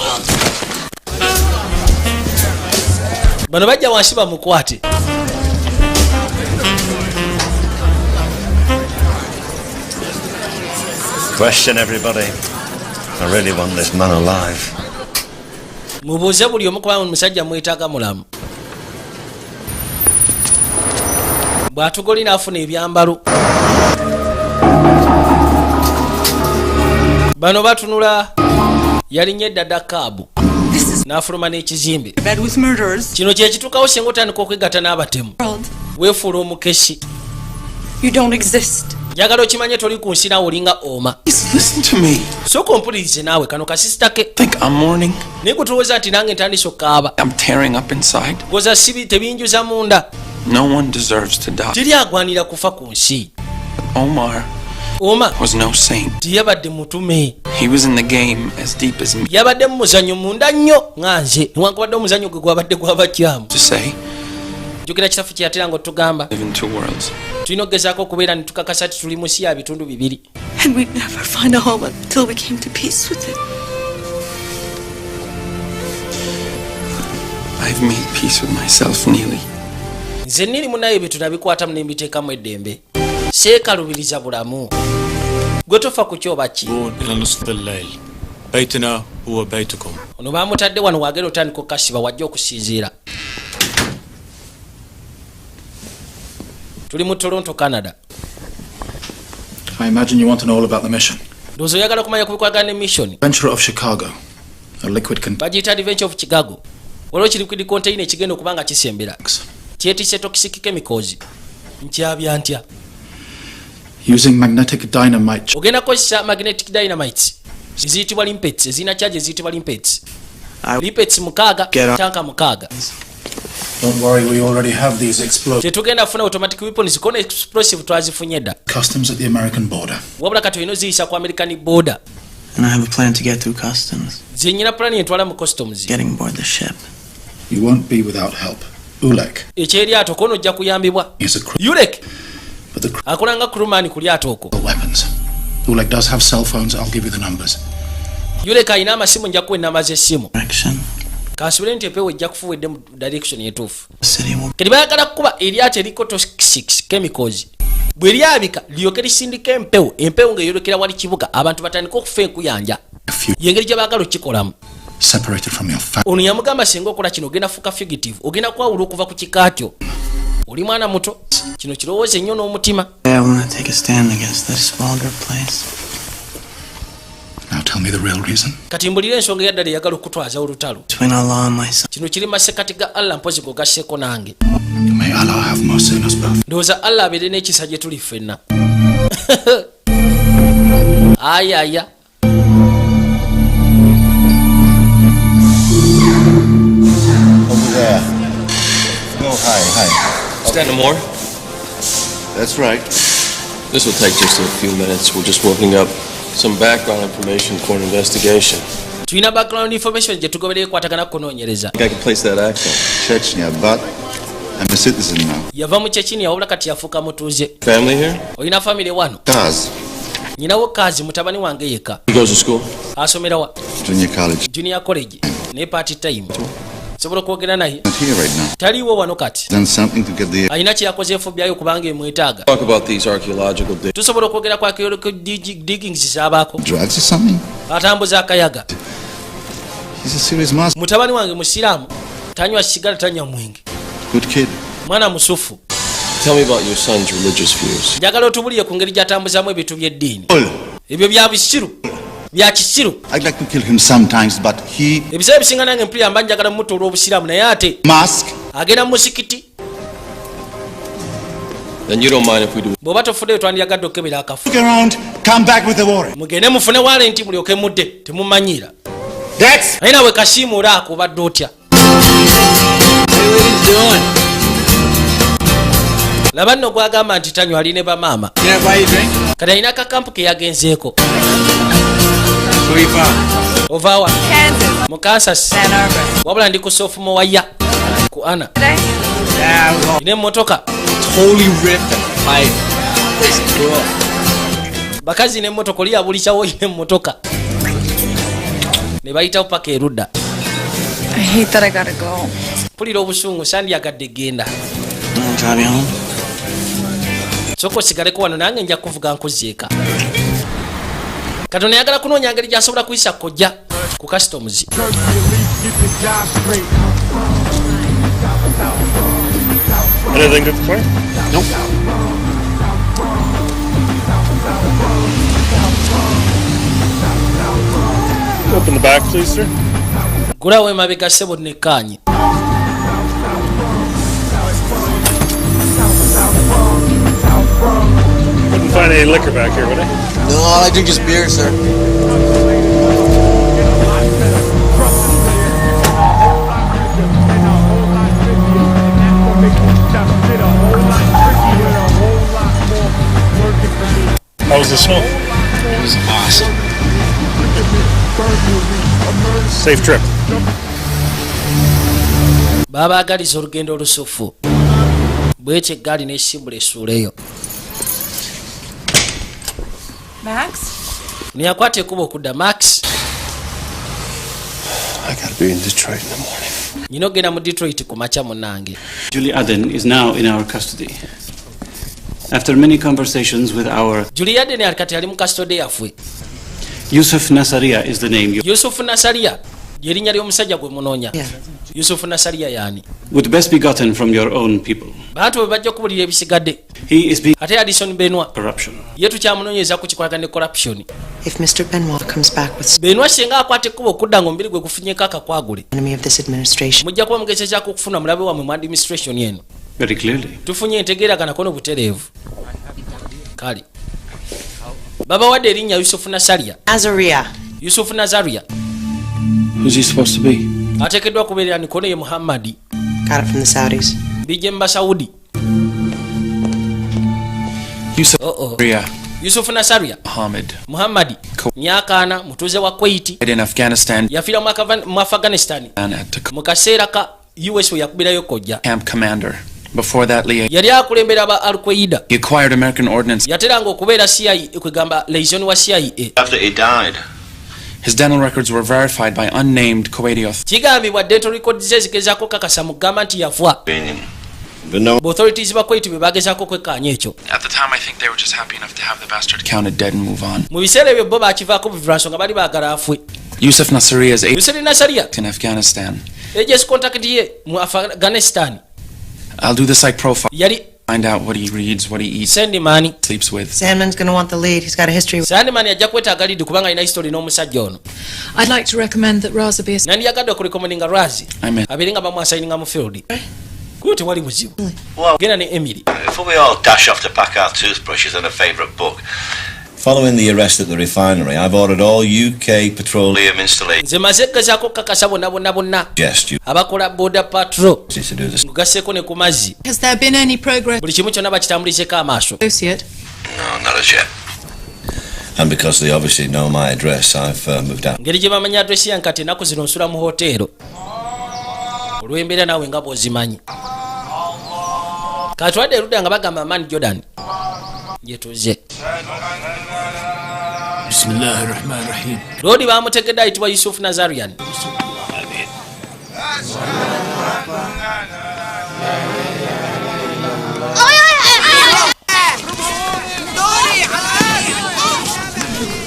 bano bajja wansi bamukwate. Question everybody. I really want this man alive. Mubuuze buli omu kubanga omusajja mwetaaga mulamu. Bw'atugoli n'afuna ebyambalo bano batunula yalinnya eddadda kaabu n'afuluma n'ekizimbe. Bed with murderers. Kino kyekituukawo singa otandika okwegatta n'abatemu, weefuula omukeshi. You don't exist. Njagala okimanye toli ku nsi, naawe olinga Oma. Listen to me. Sooka ompulirize naawe, kano kasisita ke. Think I'm mourning? Naye gwe tulowooza nti nange ntandise okukaaba? I'm tearing up inside. Goza sibi tebinjuza munda. No one deserves to die. Teri agwanira kufa ku nsi. Omar Oma was no saint. teyabadde mutume. He was in the game as deep as me. Yabadde mu muzannyo munda nnyo nga nze, newankubadde omuzannyo gwe gwabadde gwabakyamu. To say, Jjukira kitafu kye yatera nga otugamba. Live in two worlds. Tulina okugezaako okubeera ne tukakasa ti tuli mu nsi ya bitundu bibiri. And we'd never find a home until we came to peace with it. I've made peace with myself, Neely. Nze niri munaye, ebintu nabikwatamu ne mbiteekamu eddembe, seekalubiriza bulamu. Gwe tofa ku kyoba ki? إلى نصف الليل بيتنا هو بيتكم. Ono bamutadde wano, wagenda otandika okukasiba wajja okusinziira. Tuli mu Toronto, Canada. I imagine you want to know all about the mission. Ndowooza oyagala okumanya ku bikwagana ne mission. Adventure of Chicago. A liquid container. Bagiyita Adventure of Chicago. Waliwo kiri liquid container ekigenda okuba nga kisembera, kyetisse toxic chemicals. Nkyabya ntya? Using magnetic dynamite. Ogenda kukozesa magnetic dynamite eziyitibwa limpets, ezirina charge eziyitibwa limpets, limpets 6, tanka 6. Don't worry, we already have these explosives. Tetugenda kufuna automatic weapons kona explosive twazifunye dda. Customs at the American border. Wabula kati olina oziyisa ku American border. And I have a plan to get through customs. Nze nyina plan entwala mu customs. Getting aboard the ship. You won't be without help. Ulek Ekyeryato kono ojja kuyambibwa. is a crew. Ulek akola nga crewman ku lyato okwo. Weapons. Ulek does have cell phones. I'll give you the numbers. Ulek alina amasimu, nja kuwa ennamba z'essimu. Kansubire nti empewo ejja kufuwedde mu direction etuufu. Kati bayagala kukuba eryato eriko toxic chemicals, bwe lyabika lyoke lisindika empewo, empewo ng'eyolekera wali kibuga, abantu batandike okufa enkuyanja. Yengeri gye baagala okukikolamu. Separated from your family. Ono yamugamba, singa okola kino ogenda fuuka fugitive, ogenda kwawula okuva ku kika kyo. Oli mwana muto, kino kirowooza ennyo n'omutima. I want to take a stand against this vulgar place. Now tell me the real reason. Kati mbulira ensonga eyaddala eyagala okutwaza olutalo. Between Allah and myself. Kino kiri masekati ga Allah, mpozi gogasseeko nange. May Allah have mercy on us both. Ndowooza Allah abeere n'ekisa gye tuli ffenna. Ayaya. Over there. Oh, hi, hi. Stanton Moore? That's right. This will take just a few minutes. We're just working up some background information for an investigation. Tulina background information gye tugoberera ekwatagana kunoonyereza. I think I can place that accent. Chechnya, but I'm a citizen now. Yava mu Chechnya, wabula kati yafuuka mutuuze. Family here? Olina famire wano? Kaz, Nyinawo Kazi, mutabani wange yekka. He goes to school? Asomera wa? Junior college. Junior college, naye part time. Sobola okwogera naye? Not here right now. Taliiwo wano kati. Done something to get the. Alina kye yakoze efubyayo kubanga emwetaaga. Talk about these archaeological digs. Tusobola okwogera ku archaeological diggings zabaako? Drugs or something? Atambuza akayaga. He's a serious Muslim. Mutabani wange musiraamu, tanywa sigala, tanywa mwenge. Good kid. Mwana musufu. Tell me about your son's religious views. Njagala otubulire ku ngeri gy'atambuzamu ebintu by'eddiini. Ebyo bya bisiru, bya kisiru. I'd like to kill him sometimes, but he. Ebiseera ebisinga nange mpulira mba njagala mutta olw'obusiraamu, naye ate Mask. agenda mu musikiti. Then you don't mind if we do. Bw'oba tofuddeyo, twandyagadde okukebera akafu. Look around, come back with the warrant. Mugende mufune warrant mulyoke mudde, temumanyiira. That's. Naye nawe kasiimuula ako, obadde otya? Doing? Laba nno gwagamba nti tanywa ali ne bamaama. Can I buy you a drink? Kati alina akakampu ke yagenzeeko. Where you from? Ovaawa? Kansas. Mu Kansas. Ann Arbor. Wabula ndi ku sophomore year ku ana. Today? Yeah, I was all Nina emmotoka. totally ripped and pipe. It's cool. Bakazi n'emmotoka, oli yabulikyawo olina emmotoka ne bayitawo paka erudda. I hate that I gotta go. Mpulira obusungu, sandyagadde genda. I'll drive you home. Sooka osigaleko wano nange nja kuvuga nkuziika. Katonda yagala kunoonya ngeri gyasobola kuyisa kojja ku customs. Anything to play? Nope. Open the back, please, sir. Gulawo emabega ssebo nekkaanye. Couldn't find Be any liquor back here, would they? No, all I drink is beer, sir. How was the snow? It was awesome. Safe trip. Babaagaliza olugendo olusufu. Bwekyo eggaali n'esimbula essuula eyo. Max? Neyakwata ekkubo okudda, Max. I gotta be in Detroit in the morning. Nyina ogenda mu Detroit ku makya, munnange. Julie Aden is now in our custody. After many conversations with our Julie Aden ali kati ali mu custody yaffe. Yusuf Nasaria is the name you Yusufu Nasaria lyerinnya ly'omusajja gwe munoonya. Yusufu Nasaria yaani? Would best be gotten from your own people. Bantu bwe bajja okubulira ebisigadde. He is being Ate Addison Benwa corruption. ye tukyamunoonyeza ku kikwatagana ne corruption. If Mr. Benoit comes back with Benwa singa akwata ekkubo okudda ng'omubiri gwe gufunyeko akakwagule, enemy of this administration, mujja kuba mugezezaako okufuna mulabe wammwe mu administration eno. Very clearly. Tufunye entegeeraganako n'obutereevu. Kale babawadde erinnya Yusufu Nasaria. Azaria. Yusufu Nazaria. Who's he supposed to be? Ateekeddwa kubeerera nikono ye Muhammadi. Got it from the Saudis. Bijje mu Basawudi. Yusuf Oh-oh. Ria Yusufu Nasaria. Muhammad. Muhammadi, myaka 40, mutuuze wa Kuwait. In Afghanistan Yafiira mu Afghanistan and at mu kaseera ka US we yakubirayo kojja. camp commander. Before that, Lee Yali akulembera aba Al-Qaida. he acquired American ordnance. Yateranga okubeera CIA, kwegamba liaison wa CIA. After he died, His dental records were verified by unnamed Kuwaiti authorities. Kigambibwa dental records ze zigezaako kakasa mu kugamba nti yafa. But no Authorities ba Kuwait bwe bagezaako okwekkaanya ekyo. At the time, I think they were just happy enough to have the bastard counted dead and move on. Mu biseera ebyo bo bakivaako buvi lwa nsonga bali baagala afwe. Yusuf Nasiria's agent Yusuf Nasaria in Afghanistan. Agency contact ye mu Afghanistan I'll do the psych profile. yali Find out what he reads, what he eats, Sandman. sleeps with. Sandman's gonna want the lead. He's got a history. Sandman ajja kwetaaga lead kubanga alina history n'omusajja ono. I'd like to recommend that Raza be Nandiyagadde okurecommendinga Razi I'm in. abeere nga bamuassigninga mu field kuba tewali buzibu. Well, Genda ne Emily. before we all dash off to pack our toothbrushes and a favourite book. Following the arrest at the refinery, I've ordered all UK petroleum installations Nze maze gezaako okukakasa bonna bonna bonna Yes, you abakola border patrol to do this. ngugasseeko ne ku mazzi. Has there been any progress? Buli kimu kyonna bakitambulizeeko amaaso. Associate. No, not as yet. And because they obviously know my address, I've moved out. Ngeri gye bamanya address yange, kati ennaku zino nsula mu hoteero olw'embeera naawe nga bw'ozimanyi. Katwadde erudda nga bagamba Man Jordan gyetuze. بسم الله الرحمن الرحيم. Loodi bamutegedde ayitibwa Yusufu Nazarian.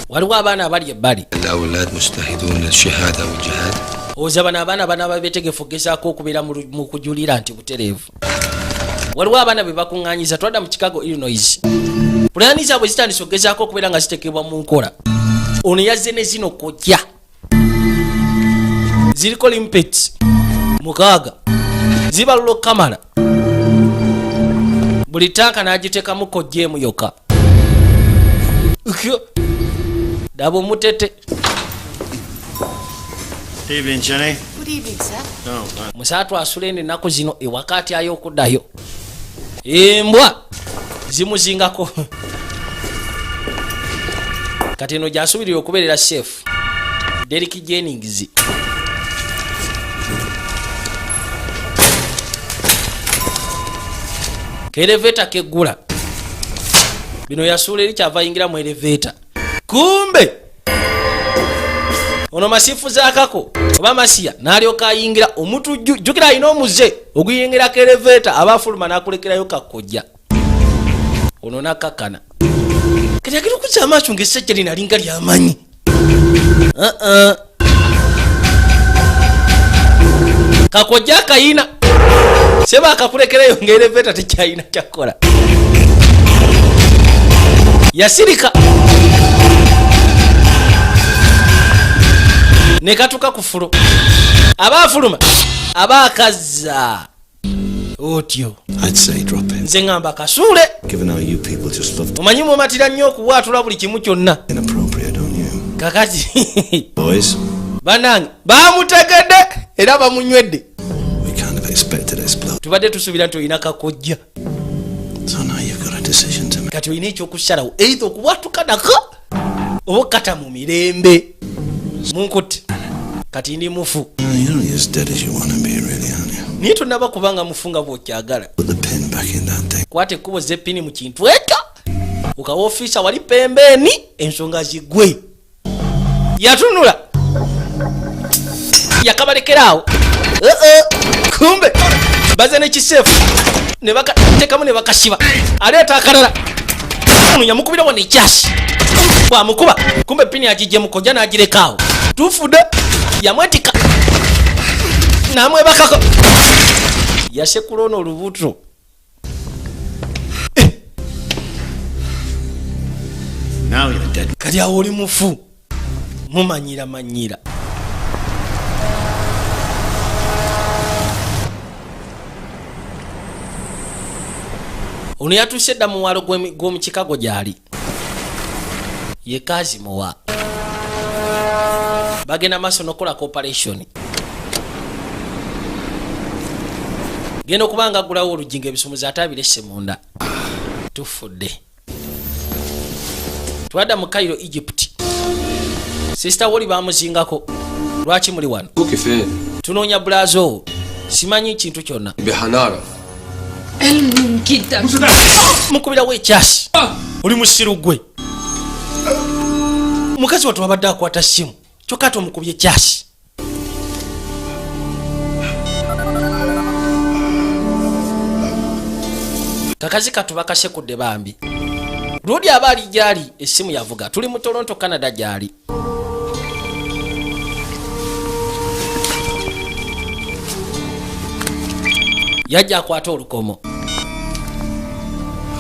Waliwo abaana abali ebbali. الأولاد مجتهدون للشهادة والجهاد. Oza bano abaana banaaba betegefu okugezaako okubeera mu kujulira nti butereevu. Waliwo abaana be bakuŋŋaanyiza. Twadda mu Chicago, Illinois. Pulaani zaabwe zitandise okugezaako okubeera nga ziteekebwa mu nkola. Ono yazze ne zino kojja ziriko limpet 6, zibalula okukamala. Buli tanka n'agiteekamu kojja emu yokka. Ukyo. Daba omutete. Evening, Jenny. Good evening, sir. No, Musaatu asula eno ennaku zino ewaka atyayo okuddayo, embwa zimuzingako. Kati eno gyasuubirira okubeerera chef Derek Jennings. Ka elevator keggula. Bino yasuula eri kyava ayingira mu elevator. Kumbe ono masifu zaakako oba masiya n'alyoka ayingira omutujju. Jjukira alina omuze oguyingirako elevator, aba afuluma n'akulekerayo kakojja. Ono nakkakkana. Kati agenda okuzza amaaso ng'essajja lino alinga lyamanyi. Uh-uh. Kakojja akayina seba akakulekerayo ng'elevator tekyalina kyakola. Yasirika ne katuka ku floor, aba afuluma aba akazza. Otyo. I'd say drop it. Nze ŋŋamba kasuule. Given how you people just love to Omanyi mumatira nnyo okuwaatula buli kimu kyonna. inappropriate, don't you? Kakati Boys, bannange bamutegedde era bamunywedde. we kind of expected explode. Tubadde tusuubira nti olina kakojja. So now you've got a decision to make. Kati olina ekyokusalawo, eitha okubwatuka nako oba okukata mu mirembe munkutte. Kati ndi mufu. You're only as dead as you want to be, really, aren't you? Naye tonaba kubanga mufu nga bw'okyagala. Put the pin back in that thing. Kwata ekkubo zeppini mu kintu ekyo okawa ofiisa wali pembeeni, ensonga zigwe. Yatunula yakabalekerawo. Eh, kumbe baze nekiseefu ne bakatekamu ne bakasiba. Aleeta akalala. Ono yamukubira wano ekyasi, bwamukuba kumbe pini agijje mukojja n'agirekaawo. Tufudde. Yamwetika namwebakako, yasekula ono olubuto. Now you're dead. Kati awo oli mufu, mumanyira manyira. Ono yatuuse dda mu mwalo gw'omu Chicago gy'ali ye Kazimuwa. Bagenda maaso n'okukola cooperation. Genda okuba nga aggulawo oluggi ng'ebisumuzi ate abirese munda. Tufudde. Twadda mu Cairo, Egypt. Sister woli bamuzingako. Lwaki muli wano? فين؟ Tunoonya brother wo, simanyi kintu kyonna. بحنارة. جدا. Mukubirawo ekyasi. Oli musiru gwe. Mukazi wattu abadde akwata ssimu, kyokka ate omukubye ekyasi. Kakazi katu bakasekudde bambi. Lwodi aba ali gyali, essimu yavuga. Tuli mu Toronto, Canada gyali. Yajja akwata olukomo.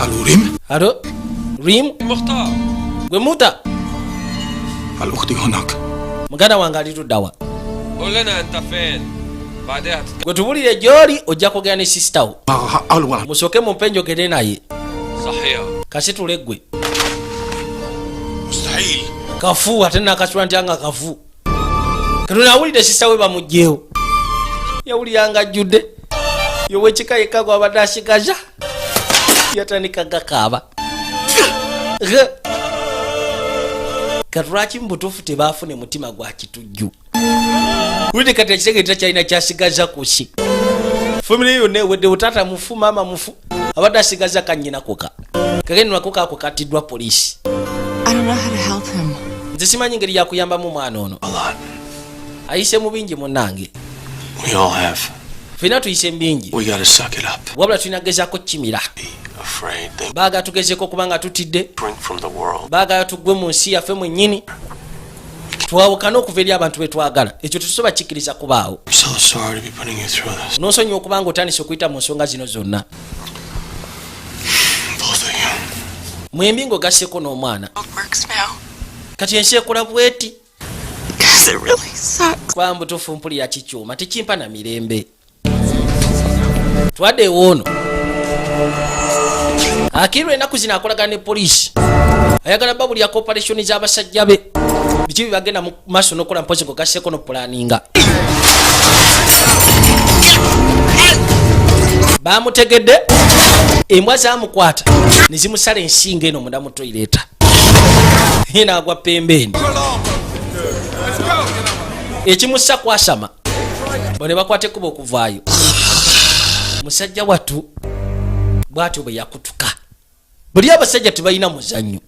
الو ريم. Alo Rim. مختار. Gwe muta. هل اختي هناك؟ Muganda wange ali luddawa? قول لنا انت فين بعدها. Gwe tubulire gy'oli, ojja kwogera ne sister wo. الولد. Musooke mumpe njogere naye. صحيح. Kasitule ggwe. مستحيل. Kafu ate nakasula ntya nga kafu. Katonda awulidde sister we bamugjewo, yawulira nga ajjudde yowekika yekka gwabadde asigaza, yatandika gakaaba. Kati lwaki mu butuufu tebaafune mutima gwa kitujju? Wulidde kati ekitegeeta kyalina kyasigaza ku si family yonna eweddewo. Taata mufu, maama mufu, abadde asigaza kannyina koka kagenwako kako kattiddwa poliisi. I don't know how to help him. Nze simanyi ngeri yakuyambamu mwana ono, ayise mu bingi munnange. We all have. Ffenna tuyise mu bingi. We gotta suck it up. Wabula tulina gezaako kukimira. Afraid they Baagala tugezeko kubanga tutidde. drink from the world. Baagala tuggwe mu nsi yaffe mwennyini, twawukane okuva eri abantu betwagala. Ekyo tetusobola kikkiriza kubaawo. I'm so sorry to be putting you through this. Nonsonyiwa okuba nga otandise okuyita mu nsonga zino zonna. Both of you. Mwembi ng'ogasseko n'omwana. Works now. Kati ensi ekola bweti. Because it really sucks. Kuba mbutuufu mpulira kikyuma tekimpa na mirembe. Twadde ewoono akirwa ennaku zino akolagana ne poliisi, ayagala babulya cooperation z'abasajja be, biki bye bagenda mu maaso n'okukola, mpozi ng'ogasseko n'opulaninga. Bamutegedde, embwa zamukwata ne zimusala ensinga eno munda mu toilet, naagwa pembeeni. Ekimussa kwasama bo ne bakwata ekkubo okuvaayo. Musajja wattu bw'atyo bwe yakutuka. Buli abasajja tebalina muzannyo.